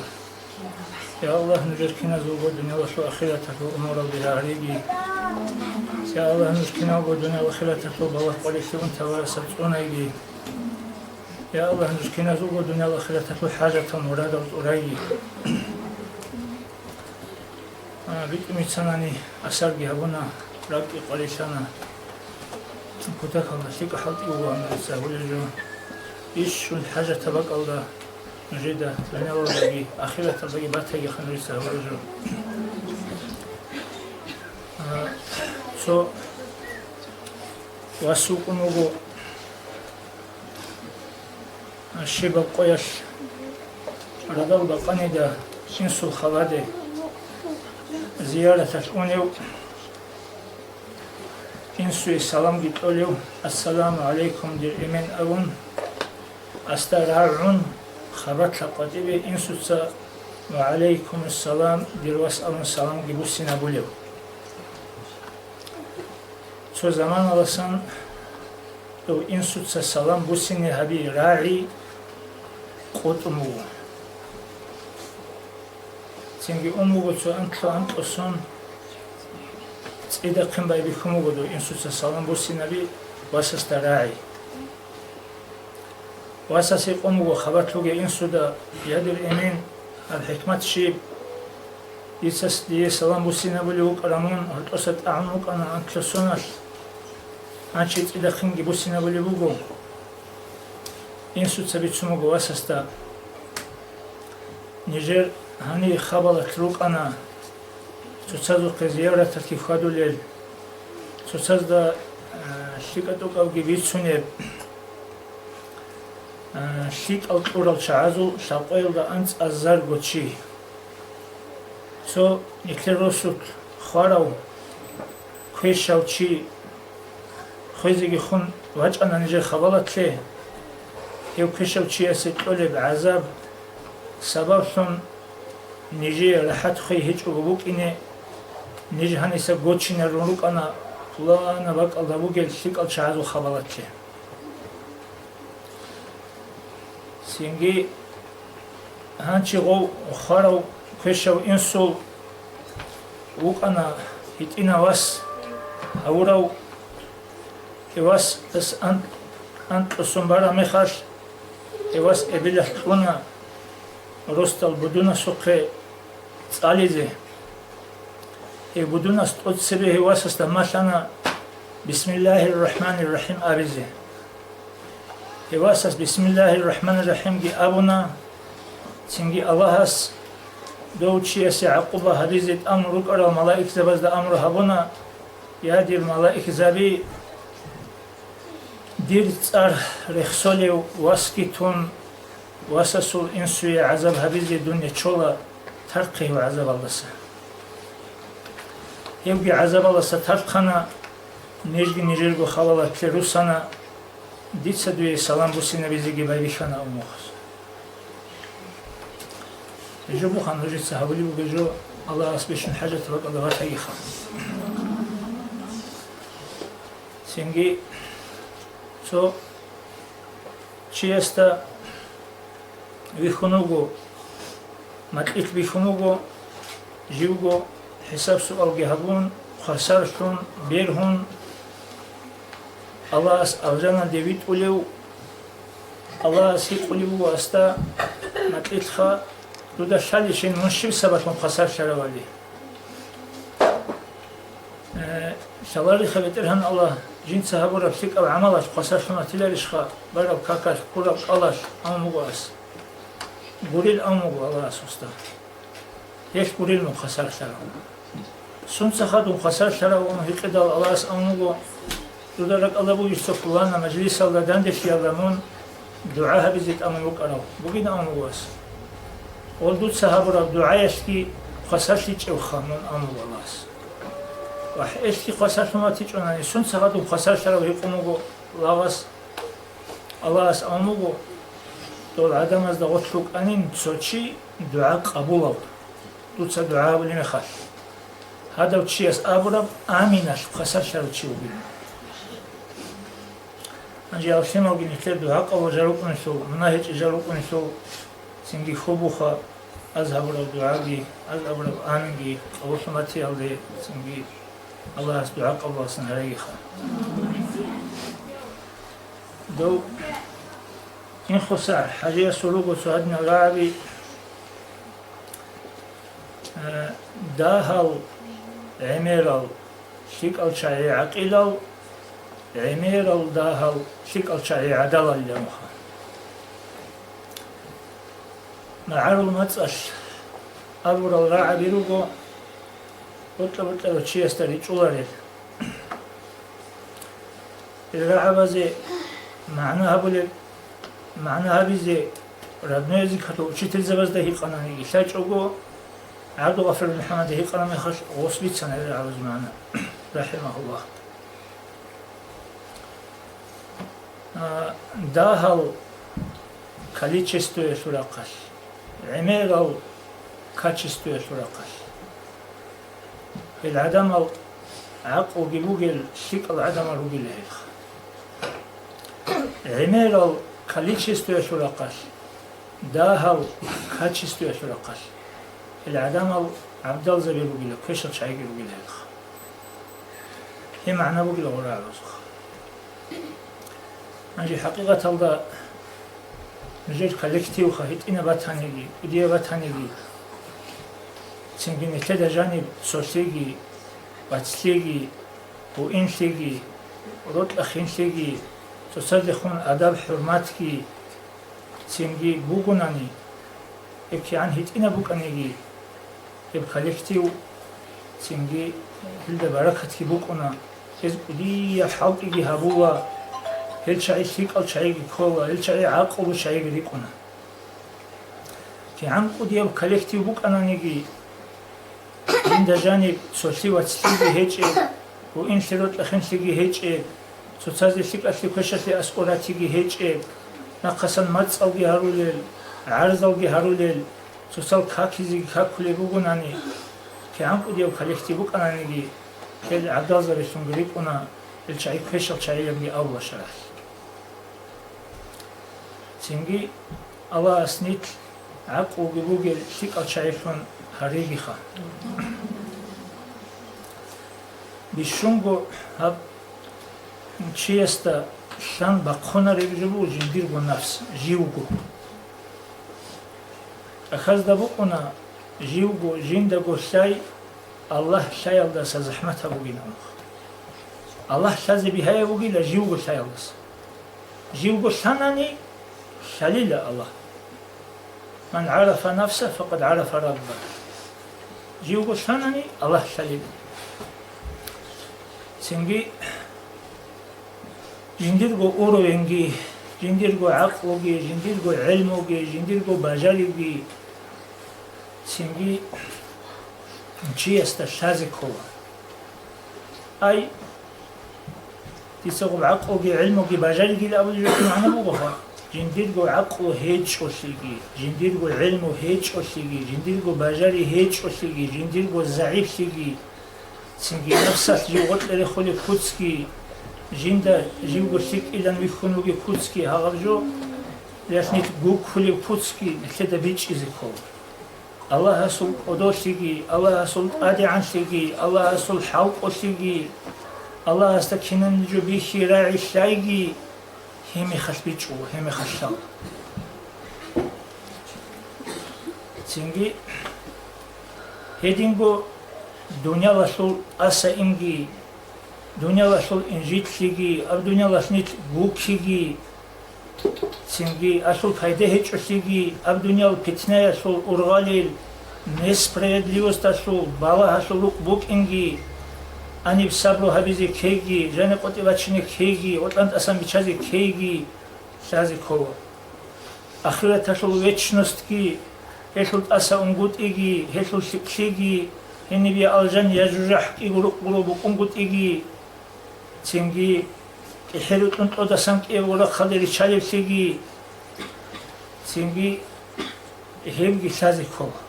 Я Аллагь, нужер киназулго дуниялалъул ахираталъул умуралде гьариги. Я Аллагь, нуж киналго дуниял ахираталъул балагь къварилъи унтарасда цӀунайги. Я Аллагь, нуж киназулго дуниял ахираталъул хӀажатал мурадал тӀурайги. А, битӀун бицанани асарги гьабуна, ракӀги къварилъана. Кутакалда лъикӀа хӀалтӀи буго гьанже гьабулеб жо. Иш щун хӀажатаб бакӀалда нужеда дуниялалдаги ахираталдаги батайги ханурица гьабулеб жо. А, цо вас вукӀун вуго щибаб къоялъ радал бакъанида инсул хабаде зияраталъ унев, инсуе саламги кьолев, «Ассаламу гӀалайкум, дир эмен», абун, асда рагӀун, хабалъа къватӀибе инсуца «Ва гӀалайкумуссалам, дир вас», абун саламги буссинабулев. Цо заманаласан дов инсуца салам буссине гьаби рагӀи къотӀун буго. Цинги ун буго цо анкьа-анкьа сон, цӀидахъин байбихьун буго дов инсуца салам буссинаби васасда рагӀи. Васас гьикъун буго хабалъ бугев инсуда: «Я, дир эмен, гьаб хӀикмат щиб? Дица с-, дие салам буссинабулев вукӀарав мун, гьоркьоса тӀагӀун вукӀана анкьа соналъ, гьанже цӀидахъинги буссинабулеб буго». Инсуца бицун буго васасда: «Нижер гьанир хабалалъ рукӀана цоцазухъе зияраталъе хьвадулел, цоцазда, а, лъикӀа-тӀокӀабги бицунеб, а, лъикӀал кьурал чагӀазул лъабкъоялда анцӀазарго чи. Цо нилъер росулъ хварав, квешав чи хвезеги хун вачӀана нижер хабалалъе. Гьев квешав чиясе кьолеб гӀазаб сабаблъун нижее рахӀат хвей гьечӀого букӀине, ниж гьаниса гочинарун рукӀана пуланаб бакӀалда бугел лъикӀал чагӀазул хабалалъе». Цинги гьанже гъов хварав квешав инсул вукӀана гьитӀинав вас гьавурав. Гьев вас ан-, анкьа сон бараб мехалъ, гьев вас эбелалъ кьуна росдал будунасухъе цӀализе. Гьев будунас тӀоцебе гьев васасда малъана «Бисмиллагьир рахӀманир рахӀим» абизе. Гьев васас «Бисмиллагьир рахӀманир рахӀимги» абуна. Цинги Аллагьас дов чиясе гӀакъуба гьабизе тӀамун рукӀарал малаикзабазда амру гьабуна: «Я, дир малаикзаби, дир цӀар рехсолев васги тун, васасул инсуе гӀазаб гьабизе дун нечола, тархъе гьев гӀазабалдаса». Гьевги гӀазабалдаса тархъана, нижги нижерго хабалалъе руссана, дица дуе салам буссинабизеги байбихьана Аллагьас. Гьеб жо буго нужеца гьабулеб бугеб жо, Аллагьас бищун хӀажат бакӀалда батагиха. Цинги цо чиясда вихьун вуго, макьилъ бихьун вуго, живго хӀисаб-суалги гьабун, хвасарлъун, бергьун, Аллагьас алжаналде витӀулев, Аллагьас гьикъулев вуго асда: «Макьилъха, дуда лъалищин мун щиб сабаблъун хвасарлъаравали?» Э, лъалариха, БетӀергьан Аллагь, жинца гьабураб лъикӀаб гӀамалалъ хвасарлъун атиларищха, бараб какалъ, ккураб кӀалалъ? Амун буго ас. Гурел амун буго Аллагьас гьесда. Гьелъ гурел мун хвасарлъарав. Сунцаха дун хвасарлъарав? Амма гьикъидал Аллагьас амун буго: «Дуда ракӀалда бугищ цо пуланаб мажлисалда данделъиялда мун дугӀа гьабизе тӀамун вукӀарав бугин», амун буго ас. Гьел дуца гьабураб дугӀаялъги хвасарлъичӀевха мун, амун буго Аллагьас. Ва гьелъги хвасарлъун ватичӀунани, сунца гьадуб хвасарлъарав гьикъун вуго лагъас, Аллагьас абун буго, дол гӀадамазда гъорлъ вукӀанин цо чи дугӀа къабулав, дуца дугӀа гьабулеб мехалъ, гьадав чияс абураб аминалъ хвасарлъарав чи вугилан. Гьанже алхималги нилъер дугӀа къабул жал рукӀунелъул, мунагь гьечӀеб жал рукӀунелъул, цинги хьул буха, аз гьабураб дугӀаги, аз абураб аминги къабуллъун батиялде, цинги Аллагьас дугӀа къабулалъун гьарегиха. Дов инхоса ХӀажиясул руго цо гьадинал рагӀаби, э, дагьал, гӀемерал, лъикӀал чагӀи гӀакъилал, гӀемерал, дагьал, лъикӀал чагӀи гӀадалал, амха. МагӀарул мацӀалъ абурал рагӀаби руго бокьа-бокьарав чиясда ричӀчӀуларел. Гьел рагӀабазе магӀна гьабулеб, магӀна гьабизе родной языкалъул учительзабазда гьикъанани лъачӀого, ГӀабдулгъафурил МухӀаммадида гьикъана мехалъ гъос бицана гьел рагӀабазул магӀна, рахӀимагьуллагь. А, дагьал количествоялъул рахъалъ, гӀемерал качествоялъул рахъалъ. Гьел гӀадамал гӀакълуги бугел лъикӀал гӀадамал ругила гьелха. ГӀемерал количествоялъул рахъалъ, дагьал качествоялъул рахъалъ, гьел гӀадамал гӀабдалзаби ругила, квешал чагӀиги ругила гьелха. Гьеб магӀна бугила гъорагӀабазухъ. Гьанже хӀакъикъаталда нужер коллективха гьитӀинаб батаниги, кӀудияб батаниги, цинги нилъеда жаниб цолъиги, вацлъиги, гьуинлъиги, рокьа-хинлъиги, цоцазехун адаб-хӀурматги, цинги бугунани, гьеб кигӀан гьитӀинаб букӀаниги, гьеб коллектив, цинги гьелда баракатги букӀуна, гьез кӀудияб хӀалтӀиги гьабула, гьел чагӀи лъикӀал чагӀиги ккола, гьел чагӀи гӀакълу чагӀиги рикӀкӀуна. КигӀан кӀудияб коллектив букӀананиги, жинда жаниб цолъи вацлъиги гьечӀеб, гьуинлъи рокьа-хинлъиги гьечӀеб, цоцазе лъикӀалъе-квешалъе аскӀор ратиги гьечӀеб, нахъасан мацӀалги гьарулел, гӀарзалги гьарулел, цоцал какизеги какулеб бугунани, кигӀан кӀудияб коллектив букӀананиги, гьел гӀабдалзабилъунги рикӀкӀуна, гьел чагӀи квешал чагӀилабги абула шаргӀалъ. Цинги Аллагьас нилъ гӀакълуги бугел лъикӀал чагӀилъун гьарегиха. Бищунго гьаб чиясда лъан бахъунареб жо буго жиндирго нафс, живго. ТӀахьазда букӀуна, живго жиндаго лъай Аллагь лъаялдаса захӀмат гьабугин абун. Аллагь лъазе бигьаяб бугила живго лъаялдаса. Живго лъанани лъалила Аллагь. «Ман гӀарафа нафса, факъад гӀарафа рабба». Живго лъанани Аллагь лъалила. Цинги жиндирго уровеньги, жиндирго гӀакълуги, жиндирго гӀелмуги, жиндирго бажариги, цинги чиясда лъазе ккола. Ай, дица гъуб гӀакълуги, гӀелмуги, бажаригил абулеб жо магӀна бугоха? Жиндирго гӀакълу гьечӀолъиги, жиндирго гӀелму гьечӀолъиги, жиндирго бажари гьечӀолъиги, жиндирго загӀиплъиги, цинги напсалъ жив гъоркье рехулеб куцги, жинда живго лъикӀилан вихьун вугеб куцги, гьагъаб жо, ялъ нилъ гуккулеб куцги нилъеда бичӀчӀизе ккола. Аллагьасул кӀодолъиги, Аллагьасул тӀадегӀанлъиги, Аллагьасул хӀалкӀолъиги, Аллагьасда кинабниги жо бихьи-рагӀи лъайги, гьеб мехалъ бичӀчӀула, гьеб мехалъ лъала. Цинги гьединго дуниялалъул тӀаса инги, дуниялалъул инжитлъиги, аб дуниялалъ нилъ гуккиги, цинги алъул пайда гьечӀолъиги, аб дуниял питнаялъул ургъалил, несправедливосталъул, балагьалъул рукъ букӀинги, гьаниб сабру гьабизе ккейги, жани къотӀи бачине ккейги, гъоркьан тӀасан биччазе ккейги лъазе ккола. Ахираталъул вечностьги, гьелъул тӀаса унгутӀиги, гьелъул лъикӀлъиги, Гьениб я алжан, я жужахӀ кӀиго рукъ гуро букӀунгутӀиги, цинги кӀихӀи рукьун тӀодасан кӀиябго рахъалде риччалеблъиги, цинги гьебги лъазе ккола.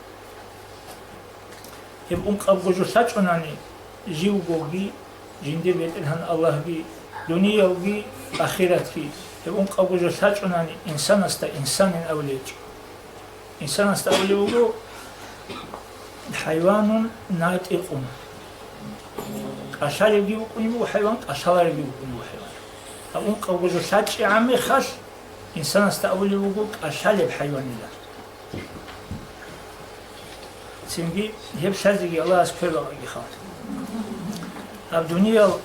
Гьеб ункъабго жо лъачӀунани, живгоги, жиндир БетӀергьан Аллагьги, дуниялги, ахиратги, гьеб ункъабго жо лъачӀунани, инсанасда инсанин абулеб гьечӀо. Инсанасда абулеб буго: «ХӀайванун натӀикъун». КӀалъалебги букӀунеб буго хӀайван, кӀалъаларебги букӀунеб буго хӀайван. Гьаб ункъабго жо лъачӀеб мехалъ, инсанасда абулеб буго кӀалъалеб хӀайванилан. Цинги гьеб лъазеги Аллагьас квербакъиги хал. Гьаб дуниял,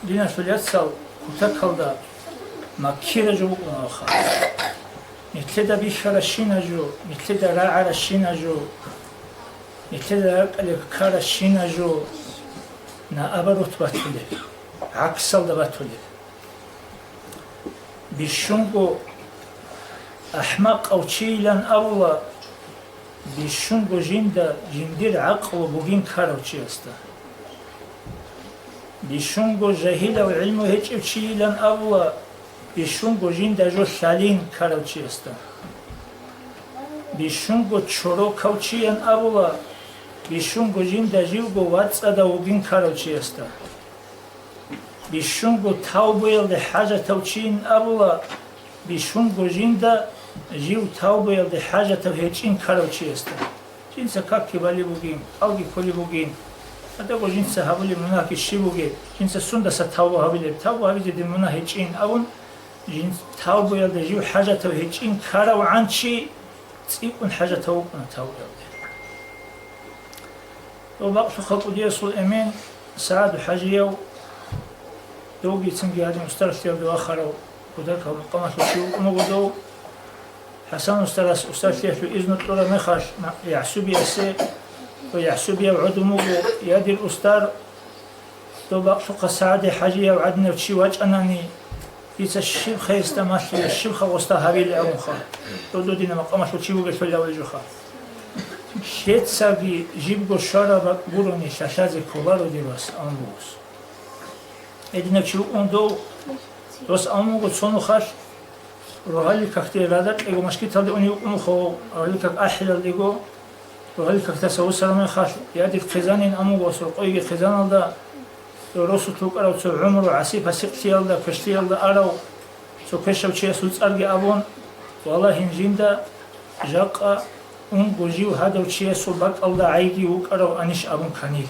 диналъул яцал, кутакалда маккира жо букӀунаха. Нилъеда бихьаращина жо, нилъеда рагӀаращина жо, нилъеда ракӀалде ккаращина жо, наоборот батулеб, гӀаксалда батулеб. Бищунго ахӀмакъав чийилан абула, бищунго жинда жиндир гӀакълу бугин ккарав чиясда. Бищунго жагьилав, гӀилму гьечӀев чийилан абула, бищунго жинда жо лъалин ккарав чиясда. Бищунго чорокав чиян абула, бищунго жинда живго вацӀцӀадав вугин ккарав чиясда. Бищунго тавбуялде хӀажатав чийин абула, бищунго жинда жив тавбуялде хӀажатав гьечӀин ккарав чиясда. Жинца какги балеб бугин, кӀалги кколеб бугин, гьадаго жинца гьабулеб мунагьги щиб бугеб, жинца сундаса тавбу гьабилеб, тавбу гьабизе дир мунагь гьечӀин абун, жин тавбуялде жив хӀажатав гьечӀин ккаравгӀан чи цӀикӀкӀун хӀажатав вукӀуна тавбуялде. Дов бакълъухъа кӀудиясул эмен СагӀаду ХӀажияв, довгицинги гьадин устаралъиялда вахарав кутакаб макъамалъул чи вукӀун вуго дов. ХӀасан устарас устарлъиялъул изну кьураб мехалъ, ма-, ЯхӀсубиясе, ва ЯхӀсубияв гӀодун вуго: «Я дир устар, дов бакълъухъа СагӀади ХӀажияв гӀадинав чи вачӀанани, дица щибха гьесда малъила, щибха гъосда гьабила?» – абунха. Додо дина макъамалъул чи вугелъулав гьечӀоха. Лъецаги жибго щвараб гурони лъалъазе кколаро дир вас, абун бугос. Гьединав чи вукӀун дов, дос абун буго цо нухалъ, рогьалил какде радакьего машгиталде унев вукӀун вухъав, рогьалил как ахӀилалдего, рогьалил какдаса вусараб мехалъ, я дир хъизанин абун буго, рокъойги хъизаналда, росулъ вукӀарав цо гӀумру гӀасихъ-пасихълъиялда, квешлъиялда арав цо квешав чиясул цӀарги абун, валагьин жинда жакъа унго жив гьадав чиясул бакӀалда гӀайги вукӀараванищ абун кканил.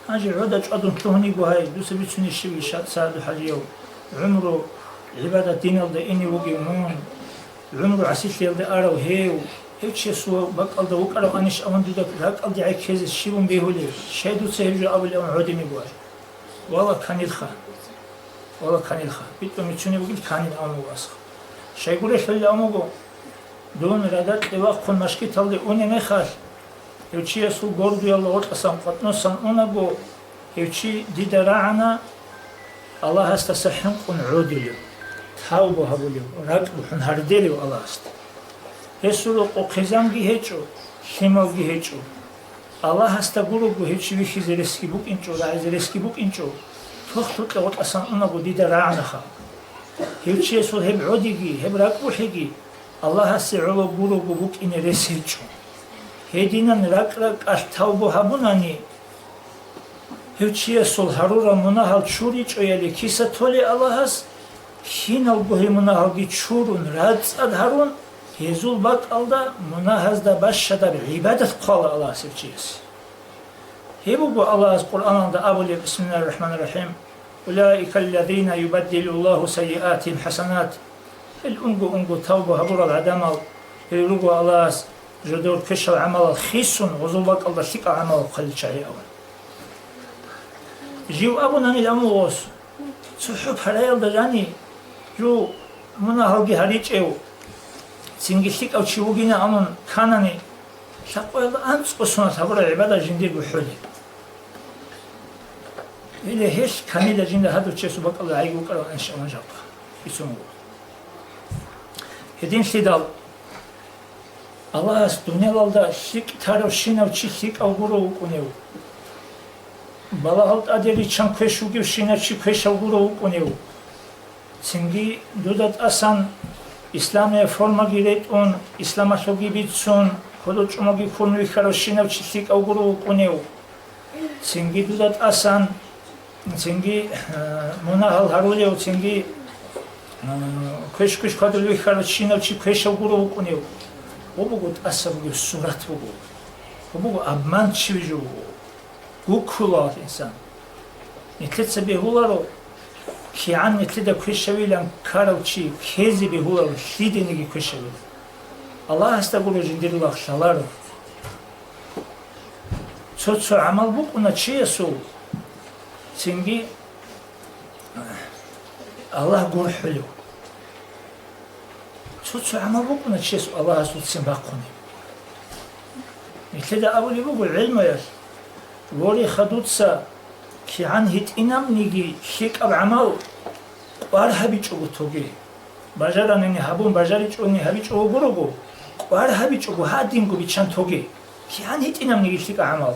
Гьанже гӀода чӀвадун лъугьун йиго гьай, дуца бицунищ щиб иш, СагӀаду ХӀажияв, гӀумру гӀибадат диналда ине вугев мун, гӀумру гӀасилъиялде арав гьев, гьев чиясул бакӀалда вукӀараванищ абун дуда ракӀалде гӀеккезе щибун бегьулеб, щай дуца гьеб жо абулеб абун гӀодин йиго гьай. Вала кканилха. Вала кканилха. БитӀун бицунеб бугил кканин абун буго асха. Щайгурелъул абун буго, дун радакье вахъун машгиталде унеб мехалъ, гьев чиясул гордуялда гъоркьасан къватӀносан унаго, гьев чи дида рагӀана Аллагьасдаса хӀинкъун гӀодулев, тавбу гьабулев, ракӀ бухӀун гьардерев Аллагьасда. Гьесул рокъо хъизанги гьечӀо, лъималги гьечӀо. Аллагьасда гурого гьев чи вихьизе ресги букӀинчӀо, рагӀизе ресги букӀинчӀо, тохтукьа гъотӀасан унаго дида рагӀанаха. Гьев чиясул гьеб гӀодиги, гьеб ракӀбухӀиги Аллагьасе гӀоло гурого букӀине рес гьечӀо. Гьединан ракӀ-ракӀалъ тавбу гьабунани, гьев чиясул гьарурал мунагьал чуричӀояли киса толей Аллагьас, киналго гьей мунагьалги чурун, рацӀцӀад гьарун, гьезул бакӀалда мунагьазда бащадаб гӀибадат хъвала Аллагьас гьев чиясе. Гьеб буго Аллагьас Къуръаналда абулеб: «Бисмиллахир-рахманир-рахим. Улаикаллазина юбаддилуллагьу сайиатигьим хӀасанат». Гьел унго-унго тавбу гьабурал гӀадамал, гьел руго Аллагьас жодор квешал гӀамалал хисун, гъозул бакӀалда лъикӀал гӀамалал хъвалил чагӀи абун. Жив абунанил амугъос, цохӀо параялда жани, жо мунагьалги гьаричӀев, цинги лъикӀав чи вугина амун кканани, лъакъоялда анцӀго соналъ гьабураб гӀибадат жиндир бухӀули. Гьеле гьелъ кканила жинда гьадур чиясул бакӀалда гӀайги вукӀараванищ абун жакъа бицун вуго. Гьединлъидал Аллагьас дуниялалда лъикӀ таравщинав чи лъикӀав гурав вукӀунев, балагьал тӀаде риччан квеш вугевщинав чи квешав гурав вукӀунев, цинги дуда тӀасан исламияб формаги ретӀун, исламалъулги бицун, кодол чӀумалги ккун вихьаравщинав чи лъикӀав гурав вукӀунев, цинги дуда тӀасан, цинги, э, мунагьал гьарулев, цинги, э, квеш-квеш хьвадулев вихьарав чинав чи квешав гурав вукӀунев. Гьаб буго тӀаса бугеб сурат буго. Гьаб буго обманчивый жо буго. Гуккулав инсан. Нилъеца бегьуларо, кигӀан нилъеда квешавилан ккарав чи ккезе бегьуларо, лъидениги квешавилан. Аллагьасда гуро жиндир лагълъаларо. Цо-цо гӀамал букӀуна чиясул, цинги Аллагь гурхӀулев. Цо-цо гӀамал букӀуна чиясул Аллагьасул ццин бахъунеб. Нилъеда абулеб буго гӀелмуялъ: «Вореха, дуца кигӀан гьитӀинабниги лъикӀаб гӀамал кӀвар гьабичӀого тоге». Бажаранани гьабун, бажаричӀони гьабичӀого гурого, кӀвар гьабичӀого гьадинго биччан тоге, кигӀан гьитӀинабниги лъикӀа гӀамал.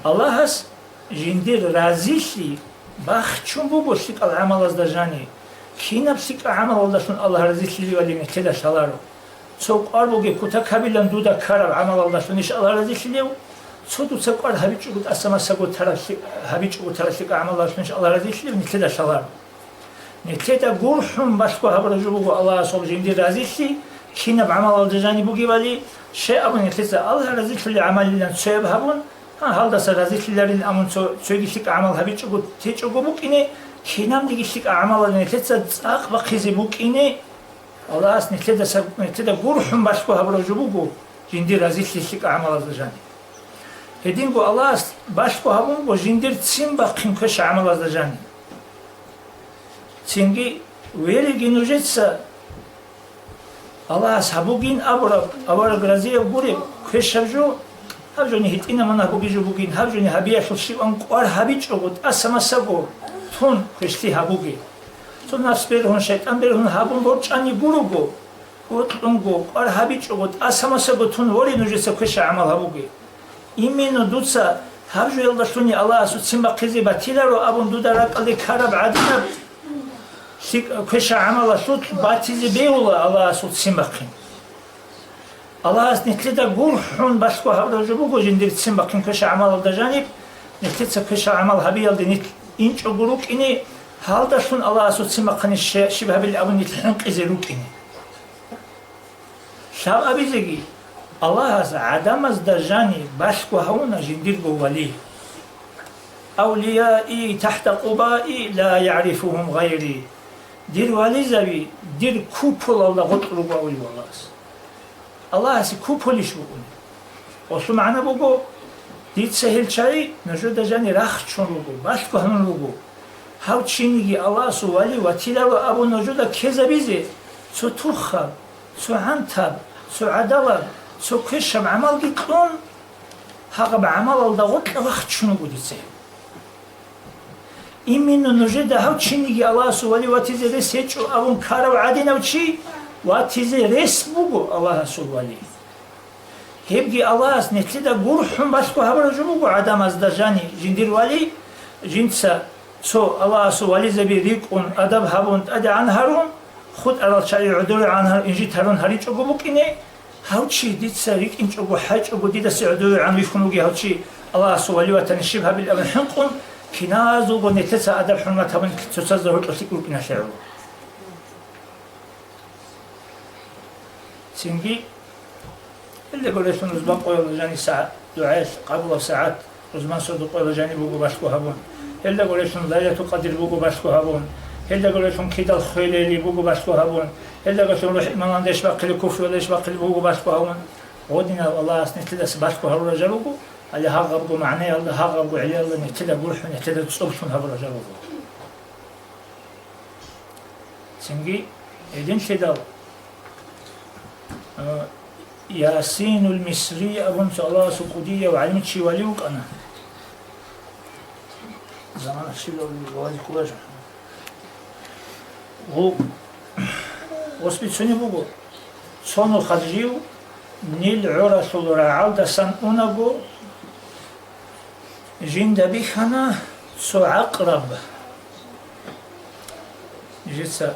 Аллагьас жиндир разилъи бахчун буго лъикӀал гӀамалазда жани. Кинаб лъикӀа гӀамалалдалъун Аллагь разилъилевали нилъеда лъаларо. Цо кӀвар бугеб кутакабилан дуда ккараб гӀамалалдалъунищ Аллагь разилъилев? Цо дуца кӀвар гьабичӀого тӀаса-масаго тараб лъи-, гьабичӀого тараб лъикӀа гӀамалалдалъунищ Аллагь разилъилев? Нилъеда лъаларо. Нилъеда гурхӀун балъго гьабураб жо буго Аллагьасул жиндир разилъи кинаб гӀамалалда жаниб бугебали, щай абун нилъеца Аллагь разилъулел гӀамалилан цояб гьабун, гьа, гьалдаса разилъиларин абун цо-, цоги лъикӀа гӀамал гьабичӀого течӀого букӀине, кинабниги лъикӀа гӀамалалда нилъеца цӀакъ бахъизе букӀине, Аллагьас нилъедаса, нилъеда гурхӀун балъго гьабураб жо буго жиндир разилъи лъикӀа гӀамалазда жаниб. Гьединго Аллагьас балъго гьабун буго жиндир ццин бахъин квеша гӀамалазда жаниб. Цинги, вереги нужеца Аллагьас гьабугин абураб, авараг разияб гуреб квешаб жо, гьаб жони гьитӀина мунагь бугеб жо бугин, гьаб жони гьабиялъул щибан кӀвар гьабичӀого, тӀаса-масаго тун квешлъи гьабуге. Цо напс бергьун, шайтӀан бергьун гьабун борчӀани гурого, бокьунго, кӀвар гьабичӀого, тӀаса-масаго тун воре нужеца квеша гӀамал гьабуге. Именно дуца гьаб жоялдалъуни Аллагьасул ццин бахъизе батиларо абун дуда ракӀалде ккараб гӀадинаб лъикӀ-, квеша гӀамалалъулъ батизе бегьула Аллагьасул ццин бахъин. Аллагьас нилъеда гурхӀун балъго гьабураб жо буго жиндир ццин бахъин квеша гӀамалалда жаниб, нилъеца квеша гӀамал гьабиялде нилъ инчӀого рукӀине, гьалдалъун Аллагьасул ццин бахъани щай-, щиб гьабилеб абун нилъ хӀинкъизе рукӀине. Лъаб абизеги, Аллагьас гӀадамазда жани балъго гьавуна жиндирго вали. «Авлияи тахта къубаи ла ягӀрифугьум гъайри». Дир вализаби дир куполалда гъоркь руго авлиял Аллагьас. Аллагьасе куполищ букӀуна? Гъолъул магӀна буго, дица гьел чагӀи нужеда жани рахчун руго, балъго гьанун руго. Гьав чиниги Аллагьасул вали ватиларо абун нужеда ккезабизе, цо туххаб, цо гӀантаб, цо гӀадалаб, цо квешаб гӀамалги кьун, гьагъаб гӀамалалда гъоркьа вахчун вуго дица. Именно нужеда гьав чиниги Аллагьасул вали ватизе рес гьечӀо абун ккарав гӀадинав чи ватизе рес буго Аллагьасул вали. Гьебги Аллагьас нилъеда гурхӀун балъго гьабураб жо буго гӀадамазда жани жиндир вали, жинца цо Аллагьасул вализаби рикӀкӀун, адаб гьабун, тӀадегӀан гьарун, хутӀарал чагӀи гӀодовегӀан гьарун, инжит гьарун гьаричӀого букӀине, гьав чи дица рикӀкӀинчӀого, хӀечӀого, дидасе гӀодовегӀан вихьун вугев гьав чи Аллагьасул вали ватани щиб гьабилеб абун хӀинкъун, киназулго нилъеца адаб-хӀурмат гьабун цоцазда гьоркьор лъикӀ рукӀиналъе гӀоло. Цинги, гьелдаго релълъун рузман къоялда жаниб сагӀат, дугӀаялъ къабулаб сагӀат, рузман сордо-къоялда жаниб буго балъго гьабун. Гьелдаго релълъун Лайлатул Къадир буго балъго гьабун. Гьелдаго релълъун кидал хвелели буго балъго гьабун. Гьелдаго релълъун рухӀ-иманалда иш бахъили, куфруялда иш бахъили буго балъго гьабун. Гьединав Аллагьас нилъедаса балъго гьабураб жо буго, гьале гьагъабго магӀнаялда, гьагъабго гӀелиялда нилъеда гурхӀун, нилъеда цӀоблъун гьабураб жо буго. Цинги гьединлъидал, а, Ясинул Мисри абун цо Аллагьасул кӀудияв гӀалимчи вали вукӀана. Замана щиб вали кколаро. Гьу, ос бицунеб буго, цо нух жив Нил гӀоралъул рагӀалдасан унаго, жинда бихьана цо гӀакъраб. Жеца,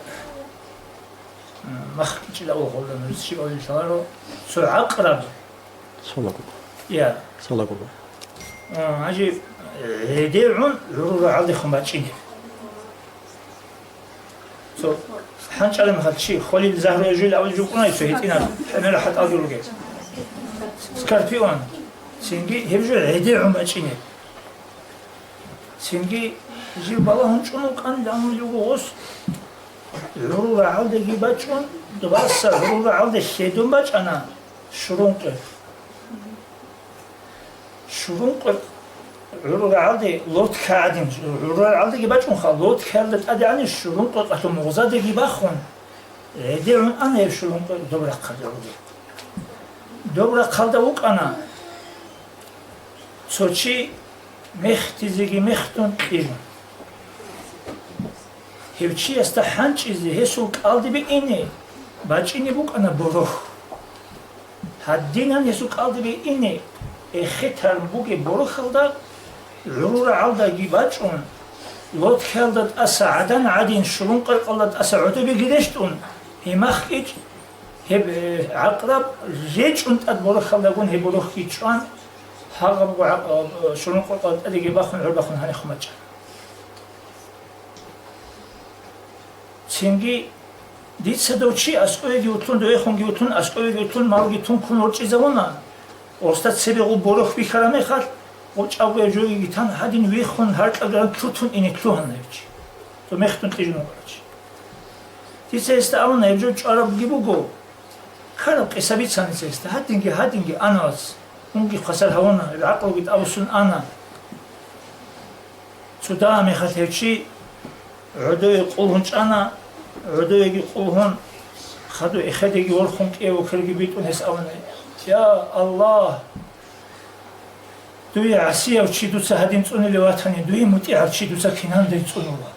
м, махкичӀила гьолда нуж щибали лъаларо, цо гӀакъраб. Солаго. Я. Солаго. А, гьанже гӀедегӀун гӀурул рагӀалдехун бачӀинеб. Цо хӀанчӀараб мехалъ чи холел загьруял жуйилан абулеб жо букӀуна, цо гьитӀинаб хӀемерал хӀатӀалги ругел. Скорпион. Цинги гьеб жо гӀедегӀун бачӀинеб. Цинги жив балагьун чӀун вукӀан, ламулев вуго гъос, гӀурул рагӀалдеги бачӀун, дубаса гӀурул рагӀалде лъедун бачӀана шурункъер. Шурункъер гӀурул рагӀалде лодка гӀадин, гӀурул рагӀалдеги бачӀунха, лодкаялда тӀадегӀанив шурункъер къалъун мугъзадеги бахун, гӀедегӀун ана гьеб шурункъер доб рахъалде гӀурул. Доб рахъалда вукӀана цо чи мехтизеги мехтун кьижун. Гьев чиясда хӀанчӀизе гьесул кӀалдибе ине бачӀине букӀана борохь. Гьадинан гьесул кӀалдибе ине эхетарун бугеб борохьалда гӀурул рагӀалдаги бачӀун, лодкаялда тӀаса гӀадан гӀадин шурункъер къалда тӀаса гӀодобеги рещтӀун, гьимахъ кӀичӀ гьеб, э, гӀакъраб речӀун тӀад борохьалдагун гьеб борохьги чӀван, гьагъабго гӀакъ-, э, шурункъер къалда тӀадеги бахун, гӀур бахун гьанихъ мачӀа. Цинги дица дов чи аскӀовеги вутлун, довехунги вутлун, аскӀовеги вутлун, малги тункун ворчӀизавуна. Гъосда цебе гъуб борохь бихьараб мехалъ, гъуб чӀагояб жогиги тан гьадин виххун, гьаркьа-гьаркьа лъутун ине лъугьана гьев чи. Цо мехтун кьижун вукӀарав чи. Дица гьесда абуна, гьеб жо чӀварабги буго. Ккараб къиса бицани цо гьесда, гьадинги, гьадинги ана вац. Мунги хвасар гьавуна, гӀакълуги тӀадвуссун ана. Цо дагьаб мехалъ гьев чи гӀодове къулгьун чӀана, гӀодовеги къулгьун, хадув эхедеги ворхун кӀиявухъерги битӀун гьес абуна: «Я Аллагь! Дуе гӀасияв чи дуца гьадин цӀунилев ватани, дуе мутӀигӀав чи дуца киналдай цӀунула»,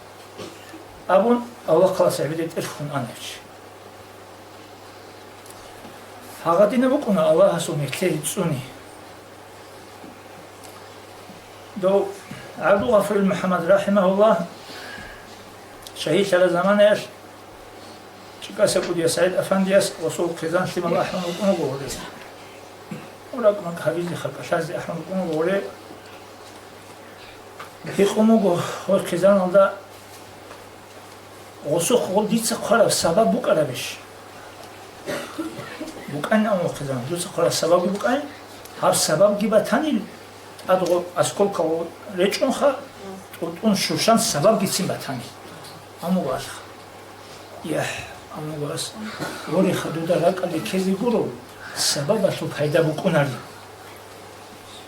— абун, авлахъалас гӀебеде тӀерхьун ана гьев чи. Гьагъадинаб букӀуна Аллагьасул нилъее цӀуни. Дов ГӀабдулгъафурил МухӀаммад рахӀимагьуллагь шагьидлъараб заманаялъ ЧӀикӀаса кӀудияс СагӀид-афандияс гъосул хъизан лъимал ахӀун рукӀун руго гъоре. МуракӀ-макӀ гьабизе, хъаркъалъазе ахӀун рукӀун руго гъоре. Гьикъун буго гъой хъизаналда: «Гъосухъ гъоб дица хъвараб сабаб букӀарабищ?» БукӀанин, абун, хъизан, дуца хъвараб сабабги букӀанин, гьаб сабабги батанил, тӀад гъо осколкал речӀунха, тӀутӀун щущан сабабгицин батанин. Амма гъалха. ЯхӀ, амма гъас, вореха, дуда ракӀалде ккезе гуро, сабабалъул пайда букӀунари.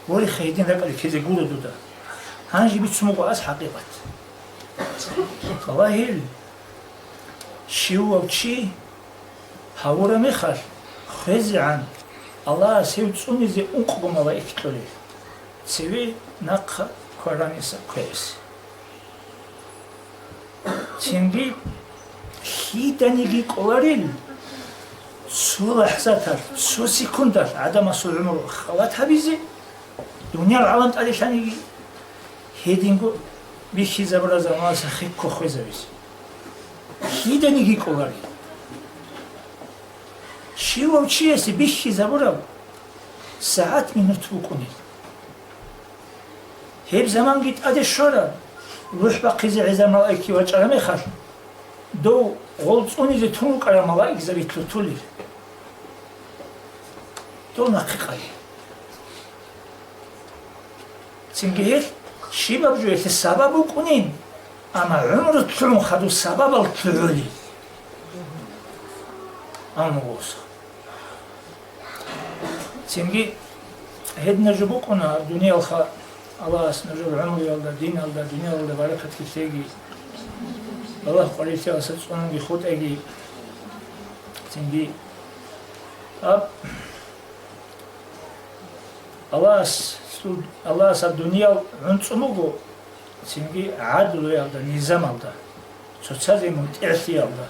Вореха, гьедин ракӀалде ккезе гуро дуда. Гьанже бицун буго ас хӀакъикъат. Балагьил, щивав чи гьавураб мехалъ, хвезегӀан Аллагьас гьев цӀунизе ункъго малаик кьолел, цеве нахъа квараниса квеэс. Цинги лъиданиги кӀоларел, цо лахӀзаталъ, цо секундалъ гӀадамасул гӀумру халат гьабизе, дуниял гӀалам тӀаделъаниги, гьединго бихьизабураб заманалъа хекко хвезавизе. Лъиданиги кӀоларел. Щивав чиясе бихьизабураб сагӀат-минут букӀунел. Гьеб заманги тӀаде щвараб, рухӀ бахъизе гӀезар малаикги вачӀараб мехалъ, дов гъол цӀунизе тун рукӀарал малаикзаби лъутулел. Дов нахъе къай. Цинги гьелъ щибаб жоялъе сабаб букӀунин, амма гӀумру лъугӀун хадуб сабабал лъугӀулел. Амма гъос. Цинги гьединаб жо букӀуна дуниялха, Аллагьас нужер гӀумруялда, диналда, дуниялалда баракатги лъеги, Аллагь къварилъиялдаса цӀунунги хутӀеги. Цинги гьаб Аллагьас, Аллагьас гьаб дуниял гӀунцӀун буго, цинги гӀадлуялда, низамалда, цоцазе мутӀигӀлъиялда.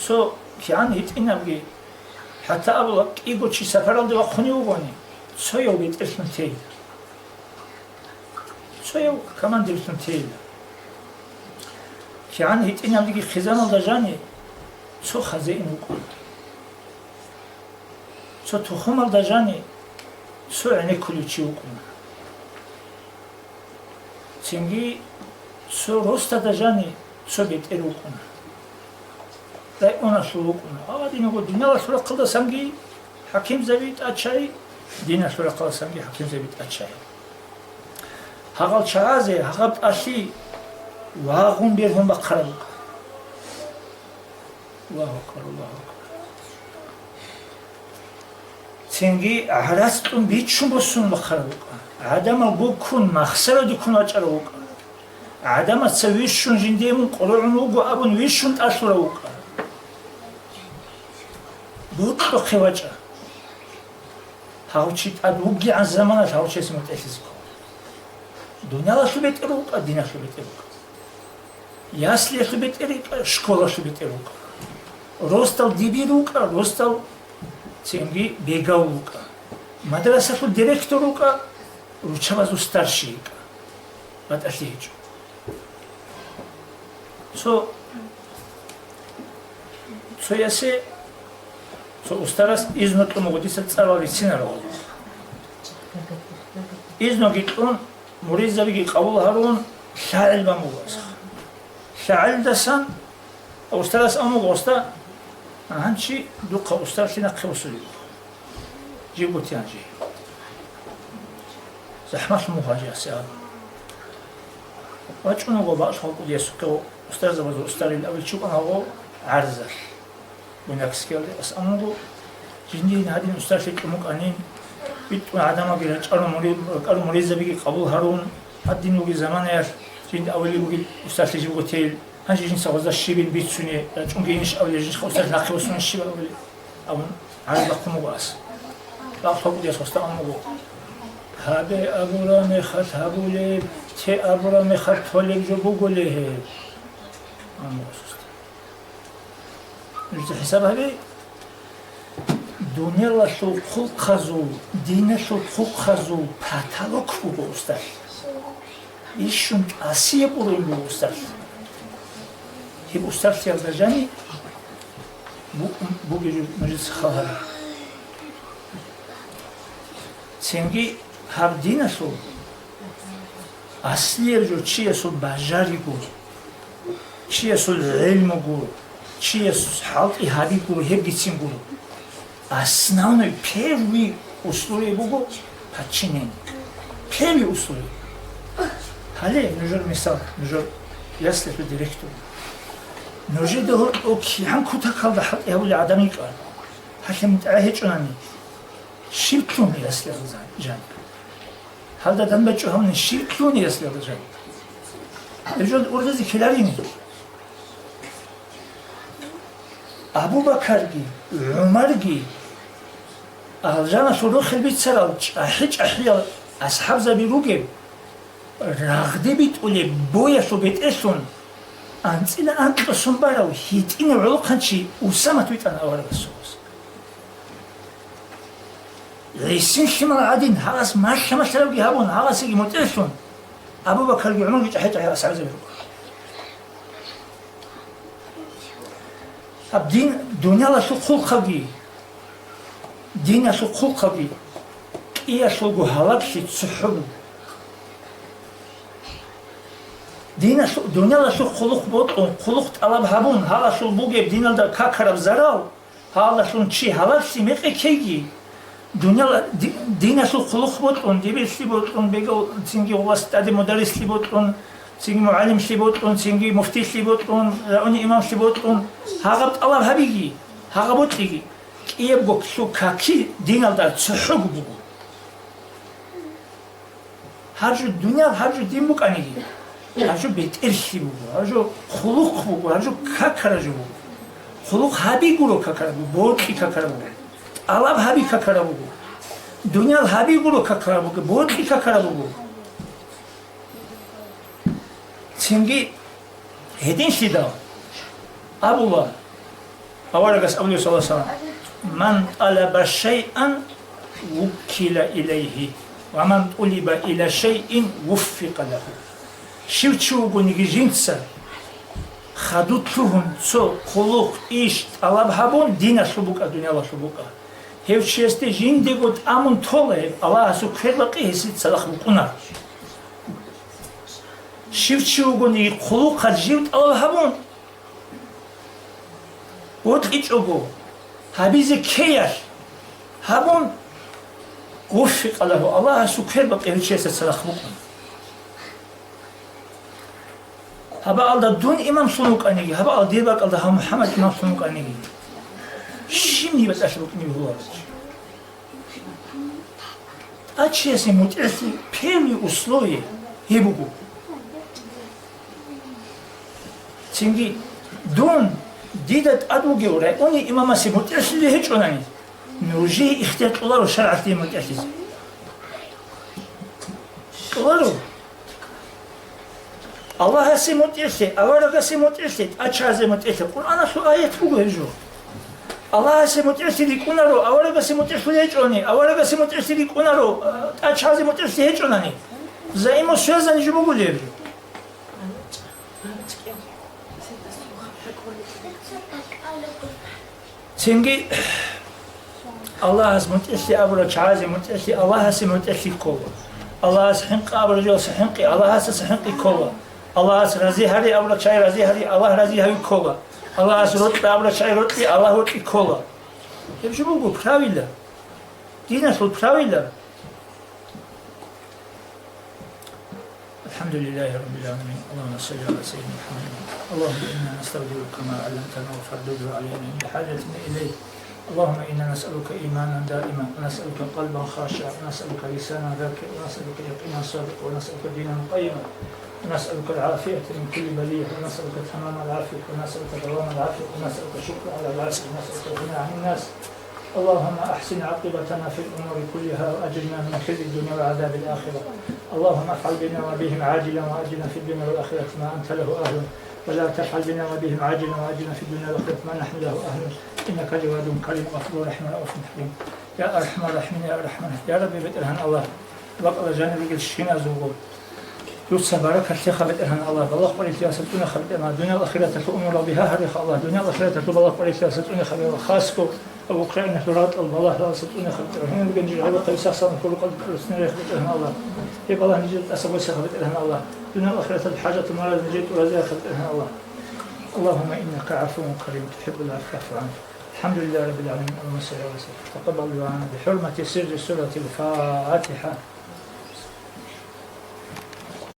Цо кигӀан гьитӀинабги ХӀатта абула, кӀиго чи сапаралде вахъунев вугони, цояв бетӀерлъун тейила. Цояв командирлъун тейила. КигӀан гьитӀинабниги хъизаналда жани цо хазеин вукӀуна. Цо тухумалда жани цо гӀенеккулев чи вукӀуна. Цинги цо росдада жани цо бетӀер вукӀуна. Районалъул вукӀуна. Гьадинго дуниялалъул рахъалдасанги хӀакимзаби тӀачай, диналъул рахъалдасанги хӀакимзаби тӀачай. Гьагъал чагӀазе гьагъаб тӀалъи вагъун бергьун бахъараб букӀа. Аллагьу акбар, Аллагьу акбар. Цинги гӀарац тӀун бичун босун бахъараб букӀа. ГӀадамал гуккун, махсараде ккун вачӀарав вукӀа. ГӀадамаца вищун жиндие мун къорогӀун вуго абун вищун тӀалъурав вукӀа. Бокьухъе вачӀа. Гьав чи тӀад вугегӀан заманалъ гьав чиясе мутӀигӀлъизе ккола. Дуниялалъул бетӀер вукӀа, диналъул бетӀер вукӀа. Яслиялъул бетӀер вукӀа, школалъул бетӀер вукӀа. Росдал дибир вукӀа, росдал цинги бегав вукӀа. Мадрасалъул директор вукӀа, руччабазул старший вукӀа. БатӀалъи гьечӀо. Цо, цо ясе, цо устарас изну кьун буго дица цӀарал рицинарав. Изноги кьун, муридзабиги къабул гьарун, лъагӀел бан буго асха. ЛъагӀелдасан устарас абун буго, уста, гьанчи духъа устарлъи нахъе босулеб. Жибго тян жи. ЗахӀмалъун мугьажи асе абун. ВачӀун вуго бакӀ халкъ диясухъе устарзабазул устарил авил чукъан гьавго гӀарзалъ. Буйнакскиялде ас амуго, жиндиин гьадин устарлъи кьун букӀанин, битӀун гӀадамалги рачӀарун мури-, ракӀарун муридзабиги къабул гьарун, гьадин вугеб заманаялъ жинда авали вугел устарлъи жибго тел, гьанже жинца гъозда щибин бицуне, рачӀунги инш авле жинха устарлъи нахъе босун щиб авле. Абун гӀарз бахъун буго ас. Бакълъун бугес гъосда абун буго. Гьабе абураб мехалъ гьабулеб, те абураб мехалъ толеб жо буго ле гьеб. Абун буго гъосда. Нужеца хӀисаб гьабе, дуниялалъул хъулухъазул, диналъул хъулухъазул потолок буго устарлъи. Ишшун тӀасияб уровень буго устарлъи. Гьеб устарлъиялда жани бу-, бугеб жо нужеца хал гьабе. Цинги гьаб диналъул аслияб жо чиясул бажариго, чиясул гӀелмуго, чияс хӀалтӀи гьабиго, гьебгицин гуро. Основной, первый условие буго подчинение. Первый условие. Гьале, нужер мисал, нужер яслихъе директор. Нужеда гьоркьо кигӀан кутакалда хӀалтӀи гьабулел гӀадамал йикӀа. Гьалъе мутӀигӀ гьечӀонани, щиб лъун яслихъе жан? Гьалда данбачӀо гьавни щиб лъун яслихъе жан? Гьеб жо ургъизе ккеларин. Абу-Бакарги, ГӀумарги, алжаналъул рохел бицарал чӀахӀи-чӀахӀиял асхӀабзаби ругеб, рагъде битӀулеб боялъул бетӀерлъун, анцӀила анкьго сон барав гьитӀинав гӀолохъанчи Усамат витӀана аварагасул. ГӀисин лъимал гӀадин, гьагъас малъа-малъарабги гьабун, гьагъасеги мутӀигӀлъун, Абу-Бакарги ГӀумарги чӀахӀи-чӀахӀиял асхӀабзаби руго. Гьаб дин, дуниялалъул хъулухъаги, диналъул хъулухъаги кӀиялъулго гьалаглъи цохӀо буго. Диналъу-, дуниялалъул хъулухъ бокьун, хъулухъ тӀалаб гьабун, гьалалъул бугеб диналда какараб зарал, гьалалъун чи гьалаглъи мекъи ккейги, Дунияла-, ди-, диналъул хъулухъ бокьун, дибирлъи бокьун, бегав цинги гъулас тӀаде мударрислъи бокьун, цинги мугӀалимлъи бокьун, цинги муфтилъи бокьун, рагӀуни имамлъи бокьун, гьагъаб тӀалаб гьабиги, гьагъаб бокьиги, кӀиябго лъу каки диналда цохӀого буго. Гьаб жо дуниял, гьаб жо дин букӀаниги, гьаб жо бетӀерлъи буго, гьаб жо хъулухъ буго, гьаб жо какара жо буго. Хъулухъ гьаби гуро какара буго, бокьи какара буго. ТӀалаб гьаби какара буго. Дуниял гьаби гуро какара буго, бокьи какара буго. Цинги гьединлъидал абула, аварагас абулев, саллаллагьу гӀалайгьи ва саллам, Ман тӀалаба шайъан вуккила илайгьи, ва ман тӀулиба иля шайъин вуффикъа лагьу. Щив чи вугониги жинца хадув лъугьун цо хъулухъ, иш тӀалаб гьабун, диналъул букӀа, дуниялалъул букӀа. Гьев чиясде жиндего тӀамун тола гьеб, Аллагьасул квербакъи гьесие цадахъ букӀуна. Щив чи вугониги хъулухъалъ жив тӀалаб гьабун, бокьичӀого, гьабизе ккеялъ гьабун, вуффикъа лагьу, Аллагьасул квербакъи гьев чиясда цадахъ букӀуна. Гьабаалда дун имамлъун вукӀаниги, гьабаал дир бакӀалда гьав МухӀаммад имамлъун вукӀаниги, щибниги батӀалъи букӀине бегьуларо. ТӀачиясе мутӀигӀлъи первый условие гьеб буго. Цинги дун, дида тӀад вугев районе имамасе мутӀигӀлъизе гьечӀонани, нужее ихтияр кьоларо шаргӀалъ дие мутӀигӀлъизе. Кьоларо. Аллагьасе мутӀигӀлъи, аварагасе мутӀигӀлъи, тӀачазе мутӀигӀлъи. Къуръаналъул аят буго гьеб жо. Аллагьасе мутӀигӀлъи рикӀкӀунаро, аварагасе мутӀигӀлъи гьечӀони, аварагасе мутӀигӀлъи рикӀкӀунаро, тӀачазе мутӀигӀлъи гьечӀонани, взаимосвязан жо буго гьеб жо. Цинги Аллагьас мутӀигӀлъи абурал чагӀазе мутӀигӀлъи Аллагьасе мутӀигӀлъи ккола. Аллагьас хӀинкъи абурал чагӀазе хӀинкъи Аллагьасаса хӀинкъи ккола. Аллагьас рази гьари абурал чагӀазе рази гьари Аллагь рази гьави ккола. Аллагьас рокьи абурал чагӀазе рокьи Аллагь рокьи ккола. Гьеб жо буго правила. Диналъул правила. الحمد لله رب العالمين. اللهم صل على سيدنا محمد. اللهم إنا نستودعك ما علمتنا وفردده علينا عند حاجتنا إليه. اللهم إنا نسألك إيمانا دائما، ونسألك قلبا خاشعا، ونسألك لسانا ذاكرا، ونسألك يقينا صادقا، ونسألك دينا قيما، ونسألك العافية من كل بلية، ونسألك تمام العافية، ونسألك دوام العافية، ونسألك الشكر على العافية، ونسألك الغنى عن الناس. اللهم أحسن عاقبتنا في الأمور كلها وأجرنا من خزي الدنيا وعذاب الآخرة. اللهم افعل بنا وبهم عاجلا وآجلا في الدنيا والآخرة ما أنت له أهل، ولا تفعل بنا وبهم عاجلا وآجلا في الدنيا والآخرة ما نحن له أهل، إنك جواد كريم غفور رحيم رؤوف حليم. يا أرحم الراحمين، يا أرحم الراحمين. Я Рабби, БетӀергьан Аллагь, бакъала жаниб ругел щиназулго дуца баракат лъеха, БетӀергьан Аллагь, балагь къварилъиялдаса цӀунеха, БетӀергьан Аллагь, дуниял ахираталъул умурал бигьа гьареха, Аллагь, дуниял ахираталъул балагь къварилъиялдаса цӀунеха, Аллагь, хасго Абу Украинахъ рагьтӀал балагьалдаса цӀунеха, БетӀергьан, гьениб генжи гьабухъе сахлъан хурукъалда русни рехъ, БетӀергьан Аллагь. Гьеб балагь нижер тӀаса босеха, БетӀергьан Аллагь. Дуниял ахираталъул хӀажату мараз нижер тӀуразеха, БетӀергьан Аллагь. اللهم إنك عفو كريم تحب العفو فاعف عنا. الحمد لله رب العالمين. اللهم صل على سيدنا. تقبل دعاءنا بحرمة سر سورة الفاتحة.